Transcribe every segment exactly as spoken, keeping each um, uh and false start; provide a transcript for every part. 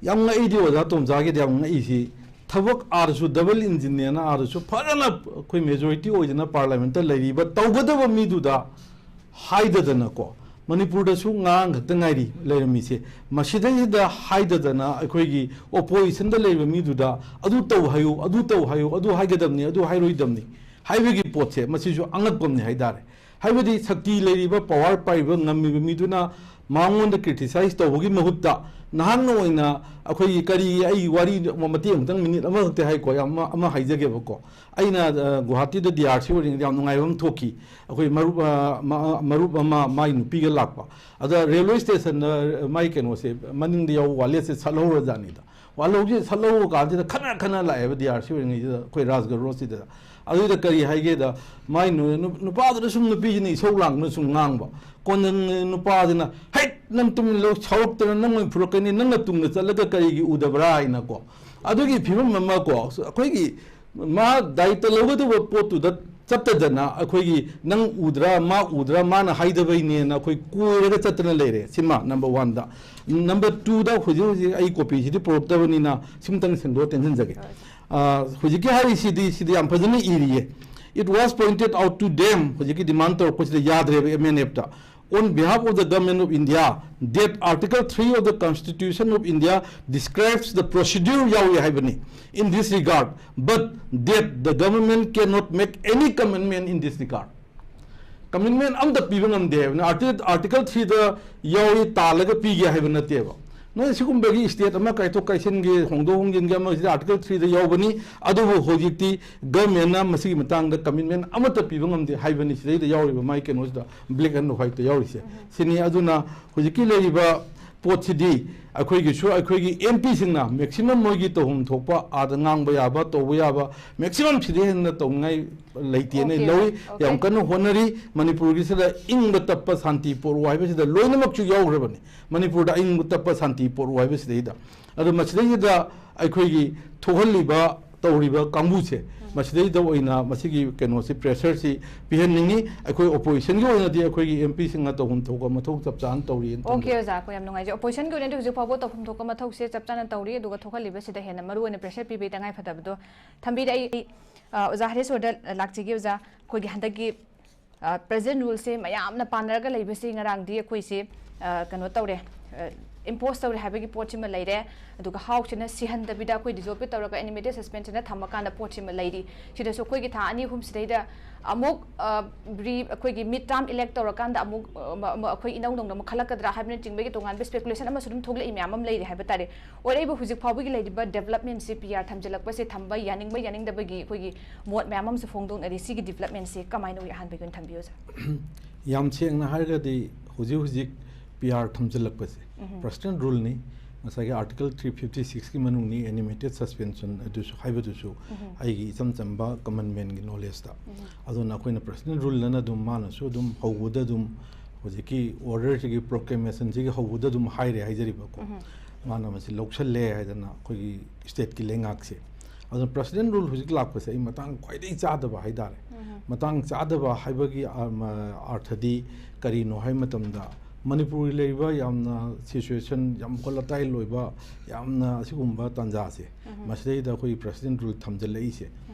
ꯌꯥꯝ ꯉꯛꯏꯗꯤ ꯑꯣꯖꯥ ꯇꯣꯝꯆꯥꯒꯤꯗꯤ ꯌꯥꯝ ꯉꯛꯏꯁꯤ, ꯊꯕꯛ ꯑꯥꯗꯁꯨ ꯗꯕꯜ ꯏꯟꯖꯤꯟꯅꯦꯅ ꯑꯥꯗꯁꯨ ꯐꯖꯅ ꯑꯩꯈꯣꯏ ꯃꯦꯖꯣꯔꯤꯇꯤ ꯑꯣꯏꯗꯅ ꯄꯥꯔꯂꯥꯃꯦꯟꯠꯇ ꯂꯩꯔꯤꯕ ꯇꯧꯒꯗꯕ ꯃꯤꯗꯨꯗ ꯍꯥꯏꯗꯗꯅꯀꯣ, ꯃꯅꯤꯄꯨꯔꯗꯁꯨ ꯉꯔꯥꯡ ꯈꯛꯇ ꯉꯥꯏꯔꯤ ꯂꯩꯔꯝꯃꯤꯁꯦ, ꯃꯁꯤꯗꯩꯁꯤꯗ ꯍꯥꯏꯗꯗꯅ ꯑꯩꯈꯣꯏꯒꯤ ꯑꯣꯄꯣꯖꯤꯁꯟꯗ ꯂꯩꯔꯤꯕ ꯃꯤꯗꯨꯗ ꯑꯗꯨ ꯇꯧ ꯍꯥꯏꯌꯨ, ꯑꯗꯨ ꯇꯧ ꯍꯥꯏꯌꯨ, ꯑꯗꯨ ꯍꯥꯏꯒꯗꯕꯅꯤ, ꯑꯗꯨ ꯍꯥꯏꯔꯣꯏꯗꯕꯅꯤ ꯍꯥꯏꯕꯒꯤ ꯄꯣꯠꯁꯦ, ꯃꯁꯤꯁꯨ ꯑꯉꯛꯄ ꯑꯃꯅꯤ ꯍꯥꯏꯇꯥꯔꯦ꯫ ꯍꯥꯏꯕꯗꯤ ꯁꯛꯇꯤ ꯂꯩꯔꯤꯕ, ꯄꯋꯥꯔ ꯄꯥꯏꯕ ꯉꯝꯃꯤꯕ ꯃꯤꯗꯨꯅ ꯃꯉꯣꯟꯗ ꯀ꯭ꯔꯤꯇꯤꯁꯥꯏꯖ ꯇꯧꯕꯒꯤ ꯃꯍꯨꯠꯇ, ꯅꯍꯥꯛꯅ ꯑꯣꯏꯅ ꯑꯩꯈꯣꯏꯒꯤ ꯀꯔꯤ, ꯑꯩ ꯋꯥꯔꯤ ꯃꯇꯦꯛ ꯑꯃꯇꯪ, ꯃꯤꯅꯤꯠ ꯑꯃꯈꯛꯇꯤ ꯍꯥꯏꯀꯣ, ꯌꯥꯝ ꯑꯃ, ꯑꯃ ꯍꯥꯏꯖꯒꯦꯕꯀꯣ꯫ ꯑꯩꯅ, ꯑ, ꯒꯨꯋꯥꯍꯥꯇꯤꯗ ꯗꯤ ꯑꯥꯔ ꯁꯤ ꯑꯣꯏꯔꯤꯉꯩꯗ ꯌꯥꯝ ꯅꯨꯡꯉꯥꯏꯕ ꯑꯃ ꯊꯣꯛꯈꯤ꯫ ꯑꯩꯈꯣꯏ ꯃꯔꯨꯞ, ꯑ, ꯃ-, ꯃꯔꯨꯞ ꯑꯃ ꯃꯥꯏ ꯅꯨꯄꯤꯒ ꯂꯥꯛꯄ꯫ ꯑꯗ ꯔꯦꯜꯋꯦ ꯁ꯭ꯇꯦꯁꯟꯗ ꯃꯥꯏ ꯀꯩꯅꯣꯁꯦ, ꯃꯅꯤꯡꯗ ꯌꯥꯎꯕ ꯋꯥꯂꯦꯠꯁꯦ ꯁꯠꯍꯧꯔꯖꯥꯠꯅꯤꯗ꯫ ꯋꯥꯂꯧꯁꯦ ꯁꯠꯍꯧꯕ ꯀꯥꯟꯁꯤꯗ ꯈꯠꯅ ꯈꯠꯅ ꯂꯥꯛꯑꯦꯕ ꯗꯤ ꯑꯥꯔ ꯁꯤ ꯑꯣꯏꯔꯤꯉꯩꯁꯤꯗ, ꯑꯩꯈꯣꯏ ꯔꯥꯖꯒꯔ ꯔꯣꯗꯁꯤꯗ꯫ ꯑꯗꯨꯗ ꯀꯔꯤ ꯍꯥꯏꯒꯦꯗ, ꯃꯥꯏ ꯅꯨ-, ꯅꯨ-, ꯅꯨꯄꯥꯗꯨꯅ ꯁꯨꯝ ꯅꯨꯄꯤꯁꯤꯅ ꯏꯁꯧ ꯂꯥꯡꯗꯅ ꯁꯨꯝ ꯉꯥꯡꯕ꯫ ꯀꯣꯟꯅ ꯅꯨꯄꯥꯁꯤꯅ, "ꯍꯩꯠ, ꯅꯪ ꯇꯨꯃꯤꯟ ꯂꯩꯌꯨ, ꯁꯥꯎꯔꯛꯇꯅ ꯅꯪ ꯑꯣꯏꯅ ꯐꯨꯔꯛꯀꯅꯤ, ꯅꯪꯅ ꯇꯨꯡꯗ ꯆꯠꯂꯒ ꯀꯔꯤꯒꯤ ꯎꯗꯕ꯭ꯔꯥ?" ꯍꯥꯏꯅꯀꯣ꯫ ꯑꯗꯨꯒꯤ ꯐꯤꯕꯝ ꯑꯃ ꯀꯣ, ꯑꯩꯈꯣꯏꯒꯤ ꯃꯥ ꯗꯥꯏꯇ ꯂꯧꯒꯗꯕ ꯄꯣꯠꯇꯨꯗ ꯆꯠꯇꯗꯅ ꯑꯩꯈꯣꯏꯒꯤ ꯅꯪ ꯎꯗ꯭ꯔꯥ, ꯃꯥ ꯎꯗ꯭ꯔꯥ, ꯃꯥꯅ ꯍꯥꯏꯗꯕꯩꯅꯦꯅ ꯑꯩꯈꯣꯏ ꯀꯣꯏꯔꯒ ꯆꯠꯇꯅ ꯂꯩꯔꯦ꯫ ꯁꯤꯃ ꯅꯝꯕꯔ ꯋꯥꯟꯗ꯫ ꯅꯝꯕꯔ ꯇꯨꯗ ꯍꯧꯖꯤꯛ ꯍꯧꯖꯤꯛ ꯑꯩ ꯀꯣꯄꯤꯁꯤꯗꯤ ꯄꯨꯔꯛꯇꯕꯅꯤꯅ ꯁꯤꯝꯇꯪ ꯁꯦꯡꯗꯣꯛꯑ ꯇꯦꯟꯁꯤꯟꯖꯒꯦ꯫ ꯑ, ꯍꯧꯖꯤꯛꯀꯤ ꯍꯥꯏꯔꯤꯁꯤꯗꯤ, ꯁꯤꯗꯤ ꯌꯥꯝ ꯐꯖꯅ ꯏꯔꯤꯌꯦ꯫ It was pointed out to them, ꯍꯧꯖꯤꯛꯀꯤ ꯗꯤꯃꯥꯟ ꯇꯧꯔꯛꯄꯁꯤꯗ ꯌꯥꯗ꯭ꯔꯦꯕ ꯑꯦꯝ ꯑꯦꯟ ꯑꯦꯐꯇ, on behalf of the Government of India, that Article three of the Constitution of India describes the procedure ꯌꯥꯎꯏ ꯍꯥꯏꯕꯅꯤ in this regard, but that the government cannot make any commitment in this regard. Commitment ꯑꯝꯇ ꯄꯤꯕ ꯉꯝꯗꯦ ꯍꯥꯏꯕꯅꯤ꯫ Aarti-, article ꯊ꯭ꯔꯤꯗ ꯌꯥꯎꯏ, ꯇꯥꯜꯂꯒ ꯄꯤꯒꯦ ꯍꯥꯏꯕ ꯅꯠꯇꯦꯕ꯫ ꯅꯣꯏ ꯁꯤꯒꯨꯝꯕꯒꯤ ꯁ꯭ꯇꯦꯠ ꯑꯃ ꯀꯥꯏꯊꯣꯛ ꯀꯥꯏꯁꯤꯟꯒꯤ, ꯍꯣꯡꯗꯣꯛ ꯍꯣꯡꯖꯤꯟꯒꯤ ꯑꯃꯁꯤꯗ ꯑꯥꯔꯇꯤꯀꯜ ꯊ꯭ꯔꯤꯗ ꯌꯥꯎꯕꯅꯤ, ꯑꯗꯨꯕꯨ ꯍꯧꯖꯤꯛꯇꯤ ꯒꯚꯔꯟꯃꯦꯟꯅ ꯃꯁꯤꯒꯤ ꯃꯇꯥꯡꯗ ꯀꯃꯤꯠꯃꯦꯟ ꯑꯃꯠꯇ ꯄꯤꯕ ꯉꯝꯗꯦ ꯍꯥꯏꯕꯅꯤ꯫ ꯁꯤꯗꯩꯗ ꯌꯥꯎꯔꯤꯕ ꯃꯥꯏ ꯀꯩꯅꯣꯁꯤꯗ, black and whiteꯇ ꯌꯥꯎꯔꯤꯁꯦ ꯁꯤꯅꯤ꯫ ꯑꯗꯨꯅ ꯍꯧꯖꯤꯛꯀꯤ ꯂꯩꯔꯤꯕ ꯄꯣꯠꯁꯤꯗꯤ ꯑꯩꯈꯣꯏꯒꯤꯁꯨ, ꯑꯩꯈꯣꯏꯒꯤ ꯑꯦꯝ ꯄꯤꯁꯤꯡꯅ maximum ꯃꯣꯏꯒꯤ ꯇꯧꯐꯝ ꯊꯣꯛꯄ, ꯑꯥꯗ ꯉꯥꯡꯕ ꯌꯥꯕ, ꯇꯧꯕ ꯌꯥꯕ, maximum ꯁꯤꯗꯩ ꯍꯦꯟꯅ ꯇꯧꯅꯤꯡꯉꯥꯏ ꯂꯩꯇꯦꯅ ꯑꯣꯀꯦ, ꯂꯧꯏ꯫ ꯑꯣꯀꯦ꯫ ꯌꯥꯝ ꯀꯟꯅ ꯍꯣꯠꯅꯔꯤ꯫ ꯃꯅꯤꯄꯨꯔꯒꯤꯁꯤꯗ ꯏꯪꯕ ꯇꯞꯄ ꯁꯥꯟꯇꯤ ꯄꯣꯔꯛꯑꯣ ꯍꯥꯏꯕꯁꯤꯗ ꯂꯣꯏꯅꯃꯛꯁꯨ ꯌꯥꯎꯈ꯭ꯔꯕꯅꯤ꯫ ꯃꯅꯤꯄꯨꯔꯗ ꯑꯏꯪꯕ ꯇꯞꯄ ꯁꯥꯟꯇꯤ ꯄꯣꯔꯛꯑꯣ ꯍꯥꯏꯕꯁꯤꯗꯩꯗ꯫ ꯑꯗꯣ ꯃꯁꯤꯗꯩꯁꯤꯗ ꯑꯩꯈꯣꯏꯒꯤ ꯊꯣꯛꯍꯜꯂꯤꯕ, ꯇꯧꯔꯤꯕ ꯀꯥꯡꯕꯨꯁꯦ, ꯃꯁꯤꯗꯩꯗ ꯑꯣꯏꯅ ꯃꯁꯤꯒꯤ ꯀꯩꯅꯣꯁꯤ, pressureꯁꯤ ꯄꯤꯍꯟꯅꯤꯡꯉꯤ꯫ ꯑꯩꯈꯣꯏ oppositionꯒꯤ ꯑꯣꯏꯅꯗꯤ ꯑꯩꯈꯣꯏꯒꯤ MPꯁꯤꯡꯅ ꯇꯧꯐꯝ ꯊꯣꯛꯄ ꯃꯊꯧ ꯆꯞ ꯆꯥꯅ ꯇꯧꯔꯤꯅ ꯑꯣꯀꯦ ꯊꯝꯖꯩ꯫ ꯑꯣꯖꯥ, ꯑꯩꯈꯣꯏ ꯌꯥꯝ ꯅꯨꯡꯉꯥꯏꯖꯩ꯫ Oppositionꯒꯤ ꯑꯣꯏꯅꯗꯤ ꯍꯧꯖꯤꯛ ꯐꯥꯎꯕ ꯇꯧꯐꯝ ꯊꯣꯛꯄ ꯃꯊꯧꯁꯦ ꯆꯞ ꯆꯥꯅ ꯇꯧꯔꯤ, ꯑꯗꯨꯒ ꯊꯣꯛꯍꯜꯂꯤꯕꯁꯤꯗ ꯍꯦꯟꯅ ꯃꯔꯨ ꯑꯣꯏꯅ pressure ꯄꯤꯕꯒꯤ ꯇꯉꯥꯏ ꯐꯗꯕꯗꯣ ꯊꯝꯕꯤꯔꯦ꯫ ꯑꯩ ꯑ, ꯑꯣꯖꯥ ꯍꯔꯦꯁꯣꯔꯗ ꯂꯥꯛꯆꯒꯦ꯫ ꯑꯣꯖꯥ, ꯑꯩꯈꯣꯏꯒꯤ ꯍꯟꯗꯛꯀꯤ Present Ruleꯁꯦ ꯃꯌꯥꯝꯅ ꯄꯥꯟꯅꯔꯒ ꯂꯩꯕꯁꯤ ꯉꯔꯥꯡꯗꯤ ꯑꯩꯈꯣꯏꯁꯦ ꯑ, ꯀꯩꯅꯣ ꯇꯧꯔꯦ, impose ꯇꯧꯔꯦ ꯍꯥꯏꯕꯒꯤ ꯄꯣꯠꯁꯤꯃ ꯂꯩꯔꯦ꯫ ꯑꯗꯨꯒ Houseꯁꯤꯅ ꯁꯤꯍꯟꯗꯕꯤꯗ ꯑꯩꯈꯣꯏ dissolve ꯇꯧꯔꯒ animated suspensionꯗ ꯊꯝꯃꯀꯥꯟꯗ ꯄꯣꯠꯁꯤꯃ ꯂꯩꯔꯤ꯫ ꯁꯤꯗꯁꯨ ꯑꯩꯈꯣꯏꯒꯤ ꯊꯥ ꯑꯅꯤ ꯑꯍꯨꯝꯁꯤꯗꯩꯗ ꯑꯃꯨꯛ ꯑ, ꯔꯤ ꯑꯩꯈꯣꯏꯒꯤ mid term elect ꯇꯧꯔꯀꯥꯟꯗ ꯑꯃꯨꯛ ꯑ, ꯃ- ꯃ- ꯑꯩꯈꯣꯏ ꯏꯅꯧ ꯅꯧꯅ ꯑꯃꯨꯛ ꯈꯜꯂꯛꯀꯗ꯭ꯔꯥ ꯍꯥꯏꯕꯅꯆꯤꯡꯕꯒꯤ ꯇꯣꯉꯥꯟꯕ speculation ꯑꯃꯁꯨ ꯑꯗꯨꯝ ꯊꯣꯛꯂꯛꯏ ꯃꯌꯥꯝ ꯑꯃ ꯂꯩꯔꯤ ꯍꯥꯏꯕ ꯇꯥꯔꯦ꯫ ꯑꯣꯏꯔꯛꯏꯕ ꯍꯧꯖꯤꯛ ꯐꯥꯎꯕꯒꯤ ꯂꯩꯔꯤꯕ developmentꯁꯤ, PR ꯊꯝꯖꯤꯜꯂꯛꯄꯁꯦ, ꯊꯝꯕ ꯌꯥꯅꯤꯡꯕ ꯌꯥꯅꯤꯡꯗꯕꯒꯤ ꯑꯩꯈꯣꯏꯒꯤ ꯃꯣꯠ ꯃꯌꯥꯝ ꯑꯃꯁꯨ ꯐꯣꯡꯗꯣꯛꯅꯔꯤ꯫ ꯁꯤꯒꯤ developmentꯁꯤ ꯀꯃꯥꯏꯅ ꯎꯏ? ꯑꯍꯥꯟꯕꯒꯤ ꯑꯣꯏꯅ ꯊꯝꯕꯤꯌꯨ ꯁꯥꯔ꯫ ꯌꯥꯝ ꯁꯦꯡꯅ ꯍꯥꯏꯔꯒꯗꯤ ꯍꯧꯖꯤꯛ ꯍꯧꯖꯤꯛ PR ꯊꯝꯖꯤꯜꯂꯛꯄꯁꯦ President Ruleꯅꯤ꯫ ꯉꯁꯥꯏꯒꯤ Article three fifty sixꯀꯤ ꯃꯅꯨꯡꯅꯤ, animated suspension ꯑꯗꯨꯁꯨ ꯍꯥꯏꯕꯗꯨꯁꯨ ꯑꯩꯒꯤ ꯏꯆꯝ ꯆꯝꯕ common manꯒꯤ knowledgeꯇ꯫ ꯑꯗꯨꯅ ꯑꯩꯈꯣꯏꯅ President Ruleꯅ ꯑꯗꯨꯝ, ꯃꯥꯅꯁꯨ ꯑꯗꯨꯝ ꯍꯧꯕꯗ ꯑꯗꯨꯝ ꯍꯧꯖꯤꯛꯀꯤ orderꯁꯤꯒꯤ proclamationꯁꯤꯒꯤ ꯍꯧꯕꯗ ꯑꯗꯨꯝ ꯍꯥꯏꯔꯦ ꯍꯥꯏꯖꯔꯤꯕꯀꯣ꯫ ꯃꯥꯅ ꯃꯁꯤ ꯂꯧꯁꯜꯂꯦ ꯍꯥꯏꯗꯅ ꯑꯩꯈꯣꯏꯒꯤ stateꯀꯤ ꯂꯩꯉꯥꯛꯁꯦ꯫ ꯑꯗꯨꯅ President Rule ꯍꯧꯖꯤꯛ ꯂꯥꯛꯄꯁꯦ ꯑꯩ ꯃꯇꯥꯡ ꯈ꯭ꯋꯥꯏꯗꯒꯤ ꯆꯥꯗꯕ ꯍꯥꯏꯇꯥꯔꯦ꯫ ꯃꯇꯥꯡ ꯆꯥꯗꯕ ꯍꯥꯏꯕꯒꯤ ꯑ, ꯃ- ꯑꯥꯔꯊꯗꯤ ꯀꯔꯤꯅꯣ ꯍꯥꯏꯕ ꯃꯇꯝꯗ, ꯃꯅꯤꯄꯨꯔꯒꯤ ꯂꯩꯔꯤꯕ ꯌꯥꯝꯅ situation ꯌꯥꯝ volatile ꯑꯣꯏꯕ, ꯌꯥꯝꯅ ꯑꯁꯤꯒꯨꯝꯕ ꯇꯥꯟꯖꯥꯁꯦ, ꯃꯁꯤꯗꯩꯗ ꯑꯩꯈꯣꯏꯒꯤ President Rule ꯊꯝꯖꯤꯜꯂꯛꯏꯁꯦ,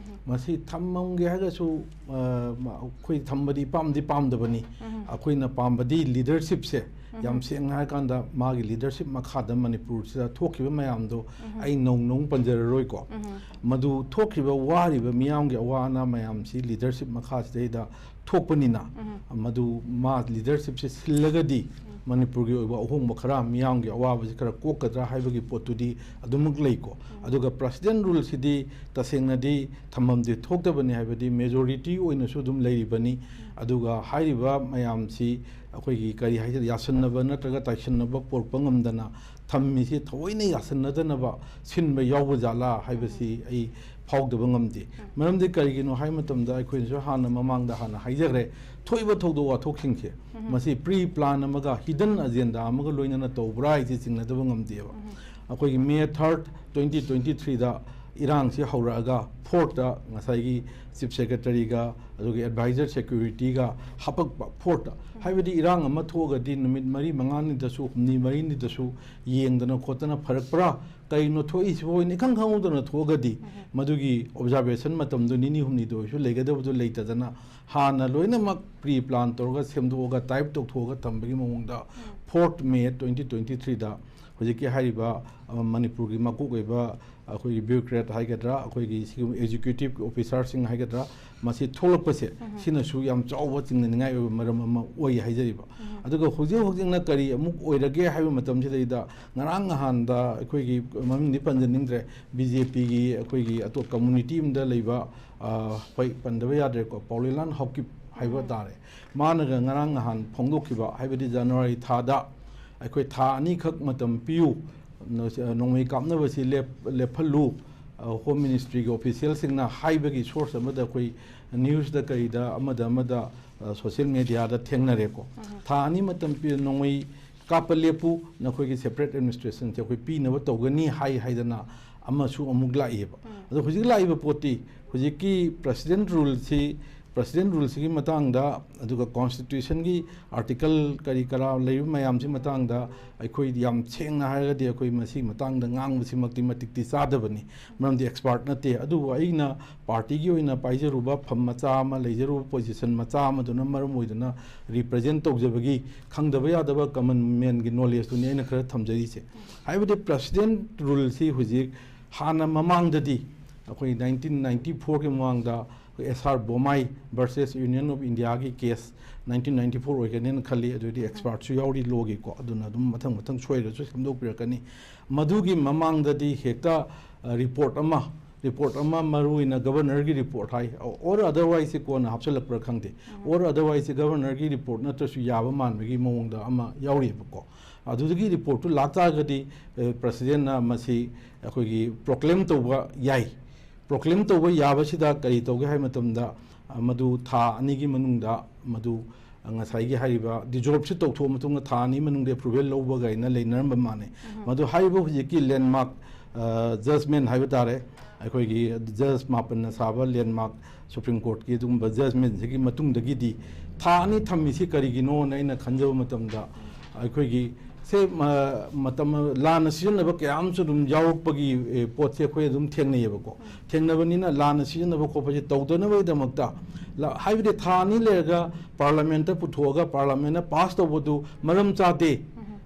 ꯃꯁꯤ ꯊꯝꯃꯝꯒꯦ ꯍꯥꯏꯔꯒꯁꯨ ꯑ, ꯃ- ꯑꯩꯈꯣꯏ ꯊꯝꯕꯗꯤ ꯄꯥꯝꯗꯤ ꯄꯥꯝꯗꯕꯅꯤ꯫ ꯑꯩꯈꯣꯏꯅ ꯄꯥꯝꯕꯗꯤ leadershipꯁꯦ, ꯌꯥꯝ ꯁꯦꯡꯅ ꯍꯥꯏꯔꯀꯥꯟꯗ ꯃꯥꯒꯤ leadership ꯃꯈꯥꯗ ꯃꯅꯤꯄꯨꯔꯁꯤꯗ ꯊꯣꯛꯈꯤꯕ ꯃꯌꯥꯝꯗꯣ ꯑꯩ ꯅꯧ ꯅꯧ ꯄꯟꯖꯔꯔꯣꯏꯀꯣ꯫ ꯃꯗꯨ ꯊꯣꯛꯈꯤꯕ ꯋꯥꯔꯤꯕ ꯃꯤꯌꯥꯝꯒꯤ ꯑꯋꯥ ꯑꯅꯥ ꯃꯌꯥꯝꯁꯤ leadership ꯃꯈꯥꯁꯤꯗꯩꯗ ꯊꯣꯛꯄꯅꯤꯅ, ꯃꯗꯨ ꯃꯥ leadershipꯁꯦ ꯁꯤꯜꯂꯒꯗꯤ ꯃꯅꯤꯄꯨꯔꯒꯤ ꯑꯣꯏꯕ ꯑꯍꯣꯡꯕ ꯈꯔ, ꯃꯤꯌꯥꯝꯒꯤ ꯑꯋꯥꯕꯁꯤ ꯈꯔ ꯀꯣꯛꯀꯗ꯭ꯔꯥ ꯍꯥꯏꯕꯒꯤ ꯄꯣꯠꯇꯨꯗꯤ ꯑꯗꯨꯃꯛ ꯂꯩꯀꯣ꯫ ꯑꯗꯨꯒ President Ruleꯁꯤꯗꯤ ꯇꯁꯦꯡꯅꯗꯤ ꯊꯝꯐꯝꯗꯤ ꯊꯣꯛꯇꯕꯅꯤ, ꯍꯥꯏꯕꯗꯤ majority ꯑꯣꯏꯅꯁꯨ ꯑꯗꯨꯝ ꯂꯩꯔꯤꯕꯅꯤ꯫ ꯑꯗꯨꯒ ꯍꯥꯏꯔꯤꯕ ꯃꯌꯥꯝꯁꯤ ꯑꯩꯈꯣꯏꯒꯤ ꯀꯔꯤ ꯍꯥꯏꯁꯤꯔ, ꯌꯥꯁꯟꯅꯕ ꯅꯠꯇ꯭ꯔꯒ ꯇꯥꯏꯁꯟꯅꯕ ꯄꯣꯔꯛꯄ ꯉꯝꯗꯅ ꯊꯝꯃꯤꯁꯤ ꯊꯑꯣꯏꯅ ꯌꯥꯁꯟꯅꯗꯅꯕ ꯁꯤꯟꯕ ꯌꯥꯎꯕ ꯖꯥꯠꯂꯥ ꯍꯥꯏꯕꯁꯤ ꯑꯩ ꯐꯥꯎꯗꯕ ꯉꯝꯗꯦ꯫ ꯃꯔꯝꯗꯤ ꯀꯔꯤꯒꯤꯅꯣ ꯍꯥꯏꯕ ꯃꯇꯝꯗ, ꯑꯩꯈꯣꯏꯅꯁꯨ ꯍꯥꯟꯅ, ꯃꯃꯥꯡꯗ ꯍꯥꯟꯅ ꯍꯥꯏꯖꯈ꯭ꯔꯦ, ꯊꯣꯛꯏꯕ ꯊꯧꯗꯣꯛ ꯋꯥꯊꯣꯛꯁꯤꯡꯁꯦ ꯃꯁꯤ pre plan ꯑꯃꯒ hidden agenda ꯑꯃꯒ ꯂꯣꯏꯅꯅ ꯇꯧꯕ꯭ꯔꯥ ꯍꯥꯏꯁꯦ ꯆꯤꯡꯅꯗꯕ ꯉꯝꯗꯦꯕ꯫ ꯑꯩꯈꯣꯏꯒꯤ May third, twenty twenty threeꯗ ꯏꯔꯥꯡꯁꯤ ꯍꯧꯔꯛꯑꯒ ꯐꯣꯔꯠꯇ ꯉꯁꯥꯏꯒꯤ ꯆꯤꯐ ꯁꯦꯀ꯭ꯔꯦꯇꯔꯤꯒ ꯑꯗꯨꯒ ꯑꯦꯗꯚꯥꯏꯖꯔ ꯁꯦꯀ꯭ꯌꯨꯔꯤꯇꯤꯒ ꯍꯥꯄꯛꯄ ꯐꯣꯔꯠꯇ꯫ ꯍꯥꯏꯕꯗꯤ ꯏꯔꯥꯡ ꯑꯃ ꯊꯣꯛꯑꯒꯗꯤ ꯅꯨꯃꯤꯠ ꯃꯔꯤ ꯃꯉꯥꯅꯤꯗꯁꯨ, ꯍꯨꯝꯅꯤ ꯃꯔꯤꯅꯤꯗꯁꯨ ꯌꯦꯡꯗꯅ ꯈꯣꯠꯇꯅ ꯐꯔꯛꯄ꯭ꯔꯥ, ꯀꯩꯅꯣ ꯊꯣꯛꯏꯁꯤꯕꯨ ꯍꯥꯏꯅ ꯏꯈꯪ ꯈꯪꯍꯧꯗꯅ ꯊꯣꯛꯑꯒꯗꯤ, ꯃꯗꯨꯒꯤ ꯑꯣꯕꯖꯥꯔꯕꯦꯁꯟ ꯃꯇꯝꯗꯣ ꯅꯤꯅꯤ ꯍꯨꯝꯅꯤꯗ ꯑꯣꯏꯔꯁꯨ ꯂꯩꯒꯗꯕꯗꯨ ꯂꯩꯇꯗꯅ, ꯍꯥꯟꯅ ꯂꯣꯏꯅꯃꯛ ꯄ꯭ꯔꯤ ꯄ꯭ꯂꯥꯟ ꯇꯧꯔꯒ, ꯁꯦꯝꯗꯣꯛꯑꯒ, ꯇꯥꯏꯞ ꯇꯧꯊꯣꯛꯑꯒ ꯊꯝꯕꯒꯤ ꯃꯑꯣꯡꯗ ꯐꯣꯔꯠ ꯃꯦ ꯇ꯭ꯋꯦꯟꯇꯤ ꯇ꯭ꯋꯦꯟꯇꯤ ꯊ꯭ꯔꯤꯗ ꯍꯧꯖꯤꯛꯀꯤ ꯍꯥꯏꯔꯤꯕ, ꯑ, ꯃꯅꯤꯄꯨꯔꯒꯤ ꯃꯀꯣꯛ ꯑꯣꯏꯕ ꯑꯩꯈꯣꯏꯒꯤ ꯕ꯭ꯌꯨꯔꯣꯀ꯭ꯔꯦꯠ ꯍꯥꯏꯒꯗ꯭ꯔꯥ, ꯑꯩꯈꯣꯏꯒꯤ ꯁꯤꯒꯨꯝꯕ ꯑꯦꯛꯖꯤꯀ꯭ꯌꯨꯇꯤꯚ ꯑꯣꯐꯤꯁꯥꯔꯁꯤꯡ ꯍꯥꯏꯒꯗ꯭ꯔꯥ, ꯃꯁꯤ ꯊꯣꯛꯂꯛꯄꯁꯦ, ꯁꯤꯅꯁꯨ ꯌꯥꯝ ꯆꯥꯎꯕ ꯆꯤꯡꯅꯅꯤꯡꯉꯥꯏ ꯑꯣꯏꯕ ꯃꯔꯝ ꯑꯃ ꯑꯣꯏ ꯍꯥꯏꯖꯔꯤꯕ꯫ ꯑꯗꯨꯒ ꯍꯧꯖꯤꯛ ꯍꯧꯖꯤꯛꯅ ꯀꯔꯤ ꯑꯃꯨꯛ ꯑꯣꯏꯔꯒꯦ ꯍꯥꯏꯕ ꯃꯇꯝꯁꯤꯗꯩꯗ, ꯉꯔꯥꯡ ꯅꯍꯥꯟꯗ ꯑꯩꯈꯣꯏꯒꯤ, ꯃꯃꯤꯡꯗꯤ ꯄꯟꯖꯅꯤꯡꯗ꯭ꯔꯦ, ꯕꯤ ꯖꯦ ꯄꯤꯒꯤ ꯑꯩꯈꯣꯏꯒꯤ ꯑꯇꯣꯞ ꯀꯝꯃꯨꯅꯤꯇꯤ ꯑꯃꯗ ꯂꯩꯕ, ꯑ, ꯍꯣꯏ, ꯄꯟꯗꯕ ꯌꯥꯗ꯭ꯔꯦꯀꯣ, ꯄꯥꯎꯂꯦꯂꯥꯟ ꯍꯥꯎꯀꯤꯞ ꯍꯥꯏꯕ ꯇꯥꯔꯦ, ꯃꯥꯅꯒ ꯉꯔꯥꯡ ꯅꯍꯥꯟ ꯐꯣꯡꯗꯣꯛꯈꯤꯕ, ꯍꯥꯏꯕꯗꯤ ꯖꯅꯋꯥꯔꯤ ꯊꯥꯗ ꯑꯩꯈꯣꯏ ꯊꯥ ꯑꯅꯤꯈꯛ ꯃꯇꯝ ꯄꯤꯌꯨ, ꯅꯣ-, ꯅꯣꯡꯃꯩ ꯀꯥꯞꯅꯕꯁꯤ ꯂꯦꯞ-, ꯂꯦꯞꯍꯜꯂꯨ, ꯑ, ꯍꯣꯝ ꯃꯤꯅꯤꯁꯇ꯭ꯔꯤꯒꯤ ꯑꯣꯐꯤꯁꯤꯌꯦꯜꯁꯤꯡꯅ ꯍꯥꯏꯕꯒꯤ ꯁꯣꯔꯁ ꯑꯃꯗ ꯑꯩꯈꯣꯏ ꯅ꯭ꯌꯨꯁꯇ ꯀꯔꯤꯗ ꯑꯃꯗ ꯑꯃꯗ, ꯑ, ꯁꯣꯁꯤꯌꯦꯜ ꯃꯦꯗꯤꯌꯥꯗ ꯊꯦꯡꯅꯔꯦꯀꯣ꯫ ꯊꯥ ꯑꯅꯤ ꯃꯇꯝ ꯄꯤ, ꯅꯣꯡꯃꯩ ꯀꯥꯞꯄ ꯂꯦꯞꯄꯨ, ꯅꯈꯣꯏꯒꯤ ꯁꯦꯄꯔꯦꯠ ꯑꯦꯗꯃꯤꯅꯤꯁꯇ꯭ꯔꯦꯁꯟꯁꯦ ꯑꯩꯈꯣꯏ ꯄꯤꯅꯕ ꯇꯧꯒꯅꯤ ꯍꯥꯏ ꯍꯥꯏꯗꯅ ꯑꯃꯁꯨ ꯑꯃꯨꯛ ꯂꯥꯛꯏꯑꯕ꯫ ꯑꯗꯣ ꯍꯧꯖꯤꯛ ꯂꯥꯛꯏꯕ ꯄꯣꯠꯇꯤ, ꯍꯧꯖꯤꯛꯀꯤ ꯄ꯭ꯔꯁꯤꯗꯦꯟ ꯔꯨꯜꯁꯤ, ꯄ꯭ꯔꯁꯤꯗꯦꯟ ꯔꯨꯜꯁꯤꯒꯤ ꯃꯇꯥꯡꯗ, ꯑꯗꯨꯒ ꯀꯣꯟꯁꯇꯤꯇ꯭ꯌꯨꯁꯟꯒꯤ ꯑꯥꯔꯇꯤꯀꯜ ꯀꯔꯤ ꯀꯔꯥ ꯂꯩꯔꯤꯕ ꯃꯌꯥꯝꯁꯤ ꯃꯇꯥꯡꯗ ꯑꯩꯈꯣꯏ ꯌꯥꯝ ꯁꯦꯡꯅ ꯍꯥꯏꯔꯒꯗꯤ ꯑꯩꯈꯣꯏ ꯃꯁꯤꯒꯤ ꯃꯇꯥꯡꯗ ꯉꯥꯡꯕꯁꯤꯃꯛꯇꯤ ꯃꯇꯤꯛꯇꯤ ꯆꯥꯗꯕꯅꯤ꯫ ꯃꯔꯝꯗꯤ ꯑꯦꯛꯁꯄꯥꯔꯠ ꯅꯠꯇꯦ꯫ ꯑꯗꯨꯕꯨ ꯑꯩꯅ ꯄꯥꯔꯇꯤꯒꯤ ꯑꯣꯏꯅ ꯄꯥꯏꯖꯔꯨꯕ ꯐꯝ ꯃꯆꯥ ꯑꯃ, ꯂꯩꯖꯔꯨꯕ ꯄꯣꯖꯤꯁꯟ ꯃꯆꯥ ꯑꯃꯗꯨꯅ ꯃꯔꯝ ꯑꯣꯏꯗꯨꯅ ꯔꯤꯄ꯭ꯔꯖꯦꯟ ꯇꯧꯖꯕꯒꯤ ꯈꯪꯗꯕ ꯌꯥꯗꯕ ꯀꯃꯟ ꯃꯦꯟꯒꯤ ꯅꯣꯂꯦꯖꯇꯨꯅꯤ ꯑꯩꯅ ꯈꯔ ꯊꯝꯖꯔꯤꯁꯦ꯫ ꯍꯥꯏꯕꯗꯤ ꯄ꯭ꯔꯁꯤꯗꯦꯟ ꯔꯨꯜꯁꯤ ꯍꯧꯖꯤꯛ, ꯍꯥꯟꯅ ꯃꯃꯥꯡꯗꯗꯤ ꯑꯩꯈꯣꯏ ꯅꯥꯏꯟꯇꯤꯟ ꯅꯥꯏꯟꯇꯤ ꯐꯣꯔꯒꯤ ꯃꯃꯥꯡꯗ ꯑꯩꯈꯣꯏ ꯑꯦꯁ ꯑꯥꯔ ꯕꯣꯃꯥꯏ ꯚꯔꯁꯦꯁ ꯌꯨꯅꯤꯌꯟ ꯑꯣꯐ ꯏꯟꯗꯤꯌꯥꯒꯤ ꯀꯦꯁ ꯅꯥꯏꯟꯇꯤꯟ ꯅꯥꯏꯟꯇꯤ ꯐꯣꯔ ꯑꯣꯏꯒꯅꯦꯅ ꯈꯜꯂꯤ꯫ ꯑꯗꯨꯗꯤ ꯑꯦꯛꯁꯄꯥꯔꯠꯁꯨ ꯌꯥꯎꯔꯤ ꯂꯣꯒꯤꯀꯣ, ꯑꯗꯨꯅ ꯑꯗꯨꯝ ꯃꯊꯪ ꯃꯊꯪ ꯁꯣꯏꯔꯁꯨ ꯁꯦꯝꯗꯣꯛꯄꯤꯔꯛꯀꯅꯤ꯫ ꯃꯗꯨꯒꯤ ꯃꯃꯥꯡꯗꯗꯤ ꯍꯦꯛꯇ, ꯑ, ꯔꯤꯄꯣꯔꯠ ꯑꯃ, ꯔꯤꯄꯣꯔꯠ ꯑꯃ ꯃꯔꯨ ꯑꯣꯏꯅ ꯒꯕꯔꯅꯔꯒꯤ ꯔꯤꯄꯣꯔꯠ ꯍꯥꯏ, ꯑꯣꯔ ꯑꯗꯔꯋꯥꯏꯁꯁꯦ ꯀꯣꯟꯅ ꯍꯥꯞꯆꯤꯜꯂꯛꯄ꯭ꯔꯥ ꯈꯪꯗꯦ, ꯑꯣꯔ ꯑꯗꯔꯋꯥꯏꯁꯁꯦ ꯒꯕꯔꯅꯔꯒꯤ ꯔꯤꯄꯣꯔꯠ ꯅꯠꯇ꯭ꯔꯁꯨ ꯌꯥꯕ ꯃꯥꯟꯕꯒꯤ ꯃꯑꯣꯡꯗ ꯑꯃ ꯌꯥꯎꯔꯤꯕꯀꯣ꯫ ꯑꯗꯨꯗꯒꯤ ꯔꯤꯄꯣꯔꯠꯇꯨ ꯂꯥꯛꯇꯥꯔꯒꯗꯤ, ꯑ, ꯄ꯭ꯔꯁꯤꯗꯦꯟꯅ ꯃꯁꯤ ꯑꯩꯈꯣꯏꯒꯤ ꯄ꯭ꯔꯣꯀ꯭ꯂꯦꯝ ꯇꯧꯕ ꯌꯥꯏ꯫ ꯄ꯭ꯔꯣꯀ꯭ꯂꯦꯝ ꯇꯧꯕ ꯌꯥꯕꯁꯤꯗ ꯀꯔꯤ ꯇꯧꯒꯦ ꯍꯥꯏꯕ ꯃꯇꯝꯗ, ꯑ, ꯃꯗꯨ ꯊꯥ ꯑꯅꯤꯒꯤ ꯃꯅꯨꯡꯗ ꯃꯗꯨ, ꯑ, ꯉꯁꯥꯏꯒꯤ ꯍꯥꯏꯔꯤꯕ ꯗꯤꯖꯣꯜꯞꯁꯤ ꯇꯧꯊꯣꯛꯑ ꯃꯇꯨꯡꯗ ꯊꯥ ꯑꯅꯤ ꯃꯅꯨꯡꯗ ꯑꯦꯄ꯭ꯔꯨꯚꯦꯜ ꯂꯧꯕ ꯀꯥꯏꯅ ꯂꯩꯅꯔꯝꯕ ꯃꯥꯜꯂꯦ꯫ ꯃꯗꯨ ꯍꯥꯏꯔꯤꯕ ꯍꯧꯖꯤꯛꯀꯤ ꯂꯦꯟꯃꯥꯔꯛ, ꯖꯖꯃꯦꯟ ꯍꯥꯏꯕ ꯇꯥꯔꯦ, ꯑꯩꯈꯣꯏꯒꯤ ꯖꯖ ꯃꯥꯄꯟꯅ ꯁꯥꯕ ꯂꯦꯟꯃꯥꯔꯛ ꯁꯨꯄ꯭ꯔꯤꯝ ꯀꯣꯔꯠꯀꯤ ꯑꯗꯨꯒꯨꯝꯕ ꯖꯖꯃꯦꯟꯁꯤꯒꯤ ꯃꯇꯨꯡꯗꯒꯤꯗꯤ ꯊꯥ ꯑꯅꯤ ꯊꯝꯃꯤꯁꯤ ꯀꯔꯤꯒꯤꯅꯣꯅ ꯑꯩꯅ ꯈꯟꯖꯕ ꯃꯇꯝꯗ, ꯑꯩꯈꯣꯏꯒꯤ ꯁꯦ ꯃ- ꯃꯇꯝ ꯂꯥꯟꯅ ꯁꯤꯖꯤꯟꯅꯕ ꯀꯌꯥ ꯑꯃꯁꯨ ꯑꯗꯨꯝ ꯌꯥꯎꯔꯛꯄꯒꯤ ꯑꯦ, ꯄꯣꯠꯁꯦ ꯑꯩꯈꯣꯏ ꯑꯗꯨꯝ ꯊꯦꯡꯅꯩꯌꯦꯕꯀꯣ꯫ ꯊꯦꯡꯅꯕꯅꯤꯅ ꯂꯥꯟꯅ ꯁꯤꯖꯤꯟꯅꯕ ꯈꯣꯠꯄꯁꯦ ꯇꯧꯗꯅꯕꯒꯤꯗꯃꯛꯇ ꯂ- ꯍꯥꯏꯕꯗꯤ ꯊꯥ ꯑꯅꯤ ꯂꯩꯔꯒ ꯄꯥꯔꯂꯥꯃꯦꯟꯇ ꯄꯨꯊꯣꯛꯑꯒ ꯄꯥꯔꯂꯥꯃꯦꯟꯅ ꯄꯥꯁ ꯇꯧꯕꯗꯨ ꯃꯔꯝ ꯆꯥꯗꯦ,